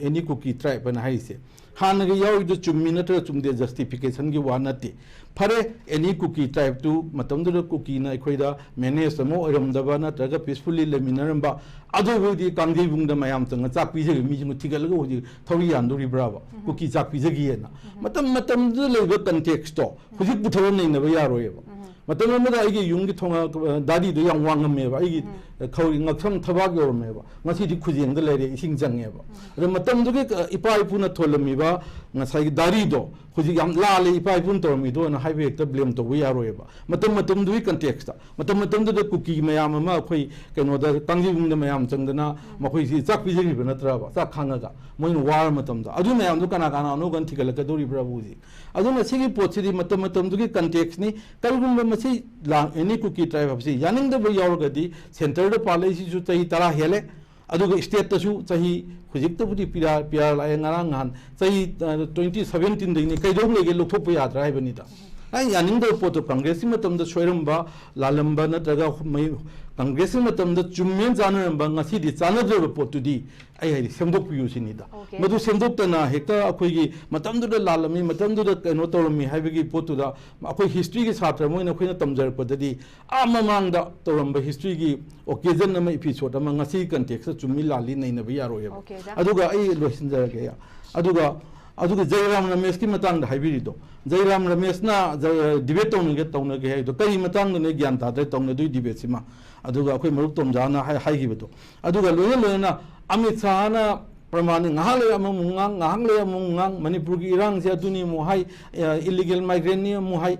Any Kuki tribe ꯍꯥꯏꯅ ꯍꯥꯏꯔꯤꯁꯦ꯫ ꯍꯥꯟꯅꯒꯤ ꯌꯥꯎꯔꯤꯗꯣ ꯆꯨꯝꯃꯤ ꯅꯠꯇ꯭ꯔꯒ ꯆꯨꯝꯗꯦ, justificationꯒꯤ ꯋꯥ ꯅꯠꯇꯦ꯫ ꯐꯔꯦ, any Kuki tribeꯇꯨ ꯃꯇꯝꯗꯨꯗ ꯀꯨꯀꯤꯅ ꯑꯩꯈꯣꯏꯗ menace ꯑꯃ ꯑꯣꯏꯔꯝꯗꯕ ꯅꯠꯇ꯭ꯔꯒ peacefully ꯂꯩꯃꯤꯟꯅꯔꯝꯕ, ꯑꯗꯨꯕꯨꯗꯤ ꯀꯥꯡꯖꯩꯕꯨꯡꯗ ꯃꯌꯥꯝ ꯆꯪꯉ ꯆꯥꯛ ꯄꯤꯖꯒꯦ, ꯃꯤꯁꯤꯡꯕꯨ ꯊꯤꯒꯠꯂꯒ ꯍꯧꯖꯤꯛ ꯊꯧꯔꯤ ꯌꯥꯟꯗꯣꯔꯤꯕ꯭ꯔꯥꯕ? ꯀꯨꯀꯤ ꯆꯥꯛ ꯄꯤꯖꯒꯦꯅ꯫ ꯃꯇꯝ ꯃꯇꯝꯗꯨꯗ ꯂꯩꯕ contextꯇꯣ ꯍꯧꯖꯤꯛ ꯄꯨꯊꯣꯛꯑ ꯅꯩꯅꯕ ꯌꯥꯔꯣꯏꯑꯕ꯫ ꯃꯇꯝ ꯑꯃꯗ ꯑꯩꯒꯤ ꯌꯨꯝꯒꯤ ꯊꯣꯡ-, ꯗꯥꯗꯤꯗꯣ ꯌꯥꯝ ꯋꯥꯡꯉꯝꯃꯦꯕ, ꯑꯩꯒꯤ ꯈꯧꯔꯤ ꯉꯛꯁꯝ ꯊꯕꯥꯛ ꯌꯧꯔꯝꯃꯦꯕ, ꯉꯁꯤꯗꯤ ꯈꯨꯖꯦꯡꯗ ꯂꯩꯔꯦ, ꯏꯁꯤꯡ ꯆꯪꯉꯦꯕ꯫ ꯑꯗꯣ ꯃꯇꯝꯗꯨꯒꯤ ꯏꯄꯥ ꯏꯄꯨꯅ ꯊꯣꯜꯂꯝꯃꯤꯕ ꯉꯁꯥꯏꯒꯤ ꯗꯥꯔꯤꯗꯣ ꯍꯧꯖꯤꯛ ꯌꯥꯝ ꯂꯥꯜꯂꯦ, ꯏꯄꯥ ꯏꯄꯨꯅ ꯇꯧꯔꯝꯃꯤꯗꯣꯅ ꯍꯥꯏꯕ ꯍꯦꯛꯇ ꯕ꯭ꯂꯦꯝ ꯇꯧꯕ ꯌꯥꯔꯣꯏꯕ꯫ ꯃꯇꯝ ꯃꯇꯝꯗꯨꯒꯤ ꯀꯟꯇꯦꯛꯁꯇ, ꯃꯇꯝ ꯃꯇꯝꯗꯨꯗ ꯀꯨꯀꯤ ꯃꯌꯥꯝ ꯑꯃ ꯑꯩꯈꯣꯏ ꯀꯩꯅꯣꯗ, ꯀꯥꯡꯖꯩꯕꯨꯡꯗ ꯃꯌꯥꯝ ꯆꯪꯗꯅ ꯃꯈꯣꯏꯁꯤ ꯆꯥꯛ ꯄꯤꯖꯔꯤꯕ ꯅꯠꯇ꯭ꯔꯕ, ꯆꯥꯛ ꯈꯥꯡꯉꯒ ꯃꯣꯏꯅ ꯋꯥꯔ ꯃꯇꯝꯗ? ꯑꯗꯨ ꯃꯌꯥꯝꯗꯣ ꯀꯅꯥ ꯀꯅꯥꯅꯣ ꯀꯥꯏꯅ ꯊꯤꯒꯠꯂꯛꯀꯗꯧꯔꯤꯕ꯭ꯔꯥꯕ ꯍꯧꯖꯤꯛ? ꯑꯗꯨꯅ ꯁꯤꯒꯤ ꯄꯣꯠꯁꯤꯗꯤ ꯃꯇꯝ ꯃꯇꯝꯗꯨꯒꯤ ꯀꯟꯇꯦꯛꯁꯅꯤ꯫ ꯀꯔꯤꯒꯨꯝꯕ ꯃꯁꯤ ꯂꯥꯡ ꯑꯦꯅꯤ ꯀꯨꯀꯤ ꯇ꯭ꯔꯥꯏꯕ ꯍꯥꯏꯕꯁꯤ ꯌꯥꯅꯤꯡꯗꯕ ꯌꯥꯎꯔꯒꯗꯤ, ꯁꯦꯟꯇꯔꯗ ꯄꯥꯜꯂꯛꯏꯁꯤꯁꯨ ꯆꯍꯤ ꯇꯔꯥ ꯍꯦꯜꯂꯦ, ꯑꯗꯨꯒ ꯁ꯭ꯇꯦꯠꯇꯁꯨ ꯆꯍꯤ, ꯍꯧꯖꯤꯛꯇꯕꯨꯗꯤ ꯄꯤ ꯑꯥꯔ, ꯄꯤ ꯑꯥꯔ ꯂꯥꯛꯑꯦ ꯉꯔꯥꯡ ꯅꯍꯥꯟ, ꯆꯍꯤ, ꯑ, ꯇ꯭ꯋꯦꯟꯇꯤ ꯁꯚꯦꯟꯇꯤꯟꯗꯒꯤꯅꯤ, ꯀꯩꯗꯧ ꯂꯩꯒꯦ, ꯂꯧꯊꯣꯛꯄ ꯌꯥꯗ꯭ꯔꯥ ꯍꯥꯏꯕꯅꯤꯗ꯫ ꯑꯩ ꯌꯥꯅꯤꯡꯗꯕ ꯄꯣꯠꯇꯣ ꯀꯪꯒ꯭ꯔꯦꯁꯀꯤ ꯃꯇꯝꯗ ꯁꯣꯏꯔꯝꯕ, ꯂꯥꯜꯂꯝꯕ ꯅꯠꯇ꯭ꯔꯒ ꯃꯩ-, ꯀꯪꯒ꯭ꯔꯦꯁꯀꯤ ꯃꯇꯝꯗ ꯆꯨꯝꯃꯦꯅ ꯆꯥꯅꯔꯝꯕ ꯉꯁꯤꯗꯤ ꯆꯥꯅꯗ꯭ꯔꯕ ꯄꯣꯠꯇꯨꯗꯤ ꯑꯩ ꯍꯥꯏꯗꯤ ꯁꯦꯝꯗꯣꯛꯄꯤꯌꯨ ꯁꯤꯅꯤꯗ꯫ Okay꯫ ꯃꯗꯨ ꯁꯦꯝꯗꯣꯛꯇꯅ ꯍꯦꯛꯇ ꯑꯩꯈꯣꯏꯒꯤ ꯃꯇꯝꯗꯨꯗ ꯂꯥꯜꯂꯝꯃꯤ, ꯃꯇꯝꯗꯨꯗ ꯀꯩꯅꯣ ꯇꯧꯔꯝꯃꯤ ꯍꯥꯏꯕꯒꯤ ꯄꯣꯠꯇꯨꯗ ꯑꯩꯈꯣꯏ ꯍꯤꯁꯇ꯭ꯔꯤꯒꯤ ꯁꯥꯇ꯭ꯔ ꯑꯃ ꯑꯣꯏꯅ ꯑꯩꯈꯣꯏꯅ ꯇꯝꯖꯔꯛꯄꯗꯗꯤ ꯑꯥ ꯃꯃꯥꯡꯗ ꯇꯧꯔꯝꯕ ꯍꯤꯁꯇ꯭ꯔꯤꯒꯤ ꯑꯣꯀꯦꯖꯟ ꯑꯃ, ꯏꯄꯤꯁꯣꯗ ꯑꯃ ꯉꯁꯤꯒꯤ ꯀꯟꯇꯦꯛꯁꯇ ꯆꯨꯝꯃꯤ ꯂꯥꯜꯂꯤ ꯅꯩꯅꯕ ꯌꯥꯔꯣꯏꯕ꯫ Okay, sir꯫ ꯑꯗꯨꯒ ꯑꯩ ꯂꯣꯏꯁꯤꯟꯖꯔꯒꯦ꯫ ꯑꯗꯨꯒ, ꯑꯗꯨꯒ ꯖꯌꯔꯥꯝ ꯔꯃꯦꯁꯀꯤ ꯃꯇꯥꯡꯗ ꯍꯥꯏꯕꯤꯔꯤꯗꯣ, ꯖꯌꯔꯥꯝ ꯔꯃꯦꯁꯅ ꯖ-, ꯗꯤꯕꯦꯠ ꯇꯧꯅꯒꯦ, ꯇꯧꯅꯒꯦ ꯍꯥꯏꯗꯣ ꯀꯔꯤ ꯃꯇꯥꯡꯗꯅꯣ? ꯑꯩ ꯒ꯭ꯌꯥꯟ ꯇꯥꯗ꯭ꯔꯦ ꯇꯧꯅꯗꯣꯏ ꯗꯤꯕꯦꯠꯁꯤꯃ꯫ ꯑꯗꯨꯒ ꯑꯩꯈꯣꯏ ꯃꯔꯨꯞ ꯇꯣꯝꯖꯥꯅ ꯍꯥꯏ-, ꯍꯥꯏꯈꯤꯕꯗꯣ, ꯑꯗꯨꯒ ꯂꯣꯏꯅ ꯂꯣꯏꯅꯅ ꯑꯃꯤꯠ ꯁꯥꯍꯅ ꯄ꯭ꯔꯃꯥꯟꯅꯤ, ꯉꯥꯏꯍꯥꯛ ꯂꯩ ꯑꯃꯃꯨꯛ ꯉꯥꯡ, ꯉꯥꯏꯍꯥꯛ ꯂꯩ ꯑꯃꯃꯨꯛ ꯉꯥꯡ, ꯃꯅꯤꯄꯨꯔꯒꯤ ꯏꯔꯥꯡꯁꯦ ꯑꯗꯨꯅꯤ ꯑꯃꯨꯛ ꯍꯥꯏ, ꯑ, illegal migrantꯅꯤ ꯑꯃꯨꯛ ꯍꯥꯏ,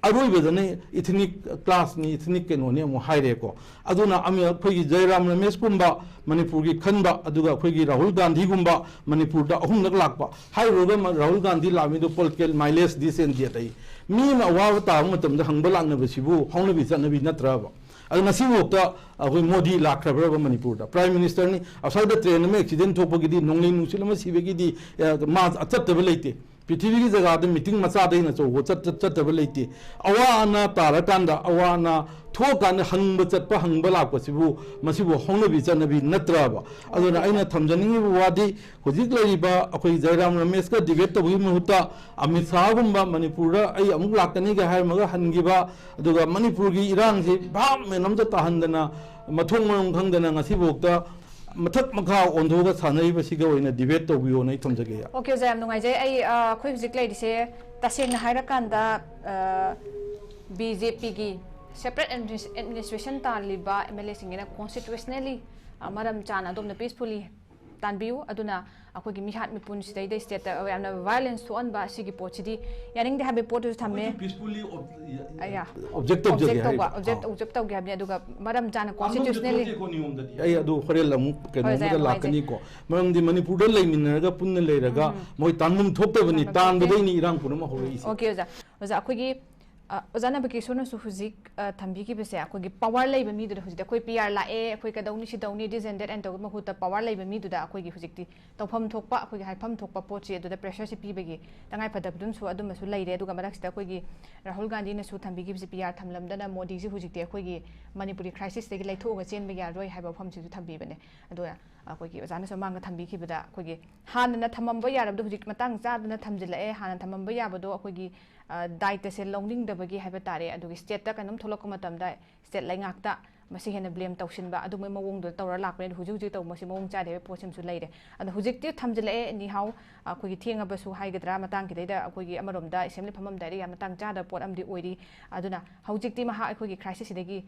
ꯑꯔꯣꯏꯕꯗꯅ ethnic classꯅꯤ, ethnic ꯀꯩꯅꯣꯅꯤ ꯑꯃꯨꯛ ꯍꯥꯏꯔꯦꯀꯣ꯫ ꯑꯗꯨꯅ ꯑꯃ-, ꯑꯩꯈꯣꯏꯒꯤ ꯖꯌꯔꯥꯝ ꯔꯃꯦꯁꯀꯨꯝꯕ ꯃꯅꯤꯄꯨꯔꯒꯤ ꯈꯟꯕ, ꯑꯗꯨꯒ ꯑꯩꯈꯣꯏꯒꯤ ꯔꯥꯍꯨꯜ ꯒꯥꯟꯙꯤꯒꯨꯝꯕ ꯃꯅꯤꯄꯨꯔꯗ ꯑꯍꯨꯝꯂꯛ ꯂꯥꯛꯄ, ꯍꯥꯏꯔꯨꯔꯒ ꯃ-, Rahul Gandhi ꯂꯥꯛꯑꯝꯃꯤꯗꯣ political mileage this and that ꯑꯩ, ꯃꯤ ꯑꯃ ꯑꯋꯥꯕ ꯇꯥꯕ ꯃꯇꯝꯗ ꯍꯪꯕ ꯂꯥꯛꯅꯕꯁꯤꯕꯨ ꯍꯧꯅꯕꯤ ꯆꯠꯅꯕꯤ ꯅꯠꯇ꯭ꯔꯕ? ꯑꯗꯣ ꯉꯁꯤꯐꯥꯎꯗ ꯑꯩꯈꯣꯏ ꯃꯣꯗꯤ ꯂꯥꯛꯈ꯭ꯔꯕ꯭ꯔꯕ ꯃꯅꯤꯄꯨꯔꯗ? Prime Ministerꯅꯤ, ꯑꯁ꯭ꯋꯥꯏꯗ train ꯑꯃ accident ꯊꯣꯛꯄꯒꯤꯗꯤ, ꯅꯣꯡꯂꯩ ꯅꯨꯡꯁꯤꯠ ꯑꯃ ꯁꯤꯕꯒꯤꯗꯤ, ꯑ, ꯃꯥ ꯆꯠꯇꯕ ꯂꯩꯇꯦ꯫ ꯄ꯭ꯔꯤꯊꯤꯕꯤꯒꯤ ꯖꯒꯥꯗ meeting ꯃꯆꯥꯗꯒꯤ ꯍꯦꯟꯅ ꯑꯆꯧꯕ ꯆꯠ-, ꯆꯠ-, ꯆꯠꯇꯕ ꯂꯩꯇꯦ꯫ ꯑꯋꯥ ꯑꯅꯥ ꯇꯥꯔꯀꯥꯟꯗ, ꯑꯋꯥ ꯑꯅꯥ ꯊꯣꯛꯑꯀꯥꯟꯗ ꯍꯪꯕ ꯆꯠꯄ, ꯍꯪꯕ ꯂꯥꯛꯄꯁꯤꯕꯨ, ꯃꯁꯤꯕꯨ ꯍꯧꯅꯕꯤ ꯆꯠꯅꯕꯤ ꯅꯠꯇ꯭ꯔꯕ? ꯑꯗꯨꯅ ꯑꯩꯅ ꯊꯝꯖꯅꯤꯡꯉꯤꯕ ꯋꯥꯗꯤ, ꯍꯧꯖꯤꯛ ꯂꯩꯔꯤꯕ ꯑꯩꯈꯣꯏ ꯖꯌꯔꯥꯝ ꯔꯃꯦꯁꯀ debate ꯇꯧꯕꯒꯤ ꯃꯍꯨꯠꯇ, ꯑꯃꯤꯠ ꯁꯥꯍꯒꯨꯝꯕ ꯃꯅꯤꯄꯨꯔꯗ ꯑꯩ ꯑꯃꯨꯛ ꯂꯥꯛꯀꯅꯤꯒ ꯍꯥꯏꯔꯝꯃꯒ ꯍꯟꯈꯤꯕ, ꯑꯗꯨꯒ ꯃꯅꯤꯄꯨꯔꯒꯤ ꯏꯔꯥꯡꯁꯤ ꯚꯥꯞ ꯃꯦꯟ ꯑꯝꯇ ꯇꯥꯍꯟꯗꯅ, ꯃꯊꯣꯡ ꯃꯔꯝ ꯈꯪꯗꯅ ꯉꯁꯤꯐꯥꯎꯗ ꯃꯊꯛ ꯃꯈꯥ ꯑꯣꯟꯊꯣꯛꯑꯒ ꯁꯥꯟꯅꯔꯤꯕꯁꯤꯒ ꯑꯣꯏꯅ debate ꯇꯧꯕꯤꯌꯣꯅ ꯑꯩ ꯊꯝꯖꯒꯦ꯫ Okay, ꯑꯣꯖꯥ, ꯌꯥꯝ ꯅꯨꯡꯉꯥꯏꯖꯩ꯫ ꯑꯩ, ꯑ, ꯑꯩꯈꯣꯏ ꯍꯧꯖꯤꯛ ꯂꯩꯔꯤꯁꯦ, ꯇꯁꯦꯡꯅ ꯍꯥꯏꯔꯀꯥꯟꯗ, ꯑ, BJPꯒꯤ separate adminis-, administration ꯇꯥꯜꯂꯤꯕ MLAꯁꯤꯡꯒꯤꯅ constitutionally, ꯑ, ꯃꯔꯝ ꯆꯥꯅ ꯑꯗꯣꯝꯅ peacefully ꯇꯥꯟꯕꯤꯌꯨ꯫ ꯑꯗꯨꯅ ꯑꯩꯈꯣꯏꯒꯤ ꯃꯤꯍꯥꯠ ꯃꯤꯄꯨꯟ ꯁꯤꯗꯩꯗ ꯁ꯭ꯇꯦꯠꯇ ꯌꯥꯝꯅ ꯚꯥꯏꯑꯣꯂꯦꯟꯁ ꯊꯣꯛꯍꯟꯕ ꯑꯁꯤꯒꯤ ꯄꯣꯠꯁꯤꯗꯤ ꯌꯥꯅꯤꯡꯗꯦ ꯍꯥꯏꯕꯒꯤ ꯄꯣꯠꯇꯨꯁꯨ ꯊꯝꯃꯦ꯫ ꯑꯩꯈꯣꯏꯁꯨ ꯄꯤꯁꯐꯨꯜꯂꯤ ꯑꯌꯥ꯫ ꯑꯣꯕꯖꯦꯛ ꯇꯧꯖꯒꯦ ꯑꯣꯕꯖꯦꯛ ꯇꯧꯕ ꯍꯥꯏꯔꯤꯕ ꯑꯣꯕꯖꯦꯛ ꯑꯥ. ꯑꯣꯕꯖꯦꯛ ꯇꯧꯒꯦ ꯍꯥꯏꯕꯅꯤ꯫ ꯑꯗꯨꯒ ꯃꯔꯝ ꯆꯥꯅ ꯀꯥꯡꯂꯨꯞꯁꯦ ꯀꯣꯟꯁꯇꯤꯇ꯭ꯌꯨꯁꯅꯦꯜꯂꯤ ꯊꯣꯛꯇꯦꯀꯣ ꯅꯤꯌꯣꯝꯗꯗꯤ꯫ ꯑꯩ ꯑꯗꯨ ꯍꯣꯔꯦꯟ ꯑꯃꯨꯛ ꯍꯣꯏ, ꯀꯩꯅꯣꯝꯗ ꯌꯥꯝ ꯅꯨꯡꯉꯥꯏꯖꯩ꯫ ꯂꯥꯛꯀꯅꯤꯀꯣ, ꯃꯔꯝꯗꯤ ꯃꯅꯤꯄꯨꯔꯗ ꯂꯩꯃꯤꯟꯅꯔꯒ ꯄꯨꯟꯅ ꯂꯩꯔꯒ ꯃꯣꯏ ꯇꯥꯟꯐꯝ ꯊꯣꯛꯇꯕꯅꯤ, ꯇꯥꯟꯐꯝ ꯊꯣꯛꯇꯦ꯫ ꯇꯥꯟꯕꯗꯩꯅꯤ ꯏꯔꯥꯡ ꯄꯨꯝꯅꯃꯛ ꯍꯧꯔꯛꯏꯁꯦ꯫ ꯑꯣꯀꯦ ꯑꯣꯖꯥ꯫ ꯑꯣꯖꯥ, ꯑꯩꯈꯣꯏꯒꯤ ꯑ, ꯑꯣꯖꯥ ꯅꯕꯀꯤꯁꯣꯔꯅꯁꯨ ꯍꯧꯖꯤꯛ ꯑ, ꯊꯝꯕꯤꯈꯤꯕꯁꯦ, ꯑꯩꯈꯣꯏꯒꯤ ꯄꯋꯥꯔ ꯂꯩꯕ ꯃꯤꯗꯨꯗ, ꯍꯧꯖꯤꯛꯇꯤ ꯑꯩꯈꯣꯏ ꯄꯤ ꯑꯥꯔ ꯂꯥꯛꯑꯦ, ꯑꯩꯈꯣꯏ ꯀꯩꯗꯧꯅꯤ ꯁꯤ ꯇꯧꯅꯤ, ꯗꯤꯁ ꯑꯦꯟ ꯗꯦꯠ ꯑꯦꯟ ꯇꯧꯕꯒꯤ ꯃꯍꯨꯠꯇ ꯄꯋꯥꯔ ꯂꯩꯕ ꯃꯤꯗꯨꯗ ꯑꯩꯈꯣꯏꯒꯤ ꯍꯧꯖꯤꯛꯇꯤ ꯇꯧꯐꯝ ꯊꯣꯛꯄ, ꯑꯩꯈꯣꯏꯒꯤ ꯍꯥꯏꯐꯝ ꯊꯣꯛꯄ ꯄꯣꯠꯁꯤ ꯑꯗꯨꯗ ꯄ꯭ꯔꯦꯁꯔꯁꯤ ꯄꯤꯕꯒꯤ ꯇꯉꯥꯏꯐꯗꯕꯗꯨꯅꯁꯨ ꯑꯗꯨꯝꯕꯁꯨ ꯂꯩꯔꯦ꯫ ꯑꯗꯨꯒ ꯃꯔꯛꯁꯤꯗ ꯑꯩꯈꯣꯏꯒꯤ ꯔꯥꯍꯨꯜ ꯒꯥꯟꯙꯤꯅꯁꯨ ꯊꯝꯕꯤꯈꯤꯕꯁꯦ, ꯄꯤ ꯑꯥꯔ ꯊꯝꯂꯝꯗꯅ ꯃꯣꯗꯤꯁꯤ ꯍꯧꯖꯤꯛꯇꯤ ꯑꯩꯈꯣꯏꯒꯤ ꯃꯅꯤꯄꯨꯔꯤ ꯀ꯭ꯔꯥꯏꯁꯤꯁꯇꯒꯤ ꯂꯩꯊꯣꯛꯑꯒ ꯆꯦꯟꯕ ꯌꯥꯔꯣꯏ ꯍꯥꯏꯕ ꯋꯥꯐꯝꯁꯤꯁꯨ ꯊꯝꯕꯤꯕꯅꯦ꯫ ꯑꯗꯣ ꯑꯩꯈꯣꯏꯒꯤ ꯑꯣꯖꯥꯅꯁꯨ ꯃꯃꯥꯡꯗ ꯊꯝꯕꯤꯈꯤꯕꯗ, ꯑꯩꯈꯣꯏꯒꯤ ꯍꯥꯟꯅꯅ ꯊꯝꯃꯝꯕ ꯌꯥꯔꯕꯗꯣ ꯍꯧꯖꯤꯛ ꯃꯇꯥꯡ ꯆꯥꯗꯅ ꯊꯝꯖꯤꯜꯂꯛꯑꯦ꯫ ꯍꯥꯟꯅ ꯊꯝꯃꯝꯕ ꯌꯥꯕꯗꯣ ꯑꯩꯈꯣꯏꯒꯤ, ꯑ, ꯗꯥꯏꯇꯁꯦ ꯂꯧꯅꯤꯡꯗꯕꯒꯤ ꯍꯥꯏꯕ ꯇꯥꯔꯦ꯫ ꯑꯗꯨꯒꯤ ꯁ꯭ꯇꯦꯠꯇ ꯀꯩꯅꯣꯝ ꯊꯣꯛꯂꯛꯄ ꯃꯇꯝꯗ ꯁ꯭ꯇꯦꯠ ꯂꯩꯉꯥꯛꯇ ꯃꯁꯤ ꯍꯦꯟꯅ ꯕ꯭ꯂꯦꯝ ꯇꯧꯁꯤꯟꯕ, ꯑꯗꯨꯝꯕꯩ ꯃꯑꯣꯡꯗꯨꯗ ꯇꯧꯔ ꯂꯥꯛꯄꯅꯦ꯫ ꯑꯗꯣ ꯍꯧꯖꯤꯛ ꯍꯧꯖꯤꯛ ꯇꯧꯕ ꯃꯁꯤ ꯃꯑꯣꯡ ꯆꯥꯗꯦ ꯍꯥꯏꯕ ꯄꯣꯠꯁꯤꯃꯁꯨ ꯂꯩꯔꯦ꯫ ꯑꯗꯣ ꯍꯧꯖꯤꯛꯇꯤ ꯊꯝꯖꯤꯜꯂꯛꯑꯦ꯫ ꯑꯦꯅꯤ ꯍꯥꯎ, ꯑꯩꯈꯣꯏꯒꯤ ꯊꯦꯡꯉꯕꯁꯨ ꯍꯥꯏꯒꯗ꯭ꯔꯥ, ꯃꯇꯥꯡ ꯈꯤꯇꯩꯗ ꯑꯩꯈꯣꯏꯒꯤ ꯑꯃꯔꯣꯝꯗ ꯑꯦꯁꯦꯝꯕ꯭ꯂꯤ ꯐꯝꯃꯝꯗꯥꯏꯗ ꯌꯥꯝ ꯃꯇꯥꯡ ꯆꯥꯗꯕ ꯄꯣꯠ ꯑꯃꯗꯤ ꯑꯣꯏꯔꯤ꯫ ꯑꯗꯨꯅ ꯍꯧꯖꯤꯛꯇꯤ ꯃꯍꯥꯛ ꯑꯩꯈꯣꯏꯒꯤ ꯀ꯭ꯔꯥꯏꯁꯤꯁꯁꯤꯗꯒꯤ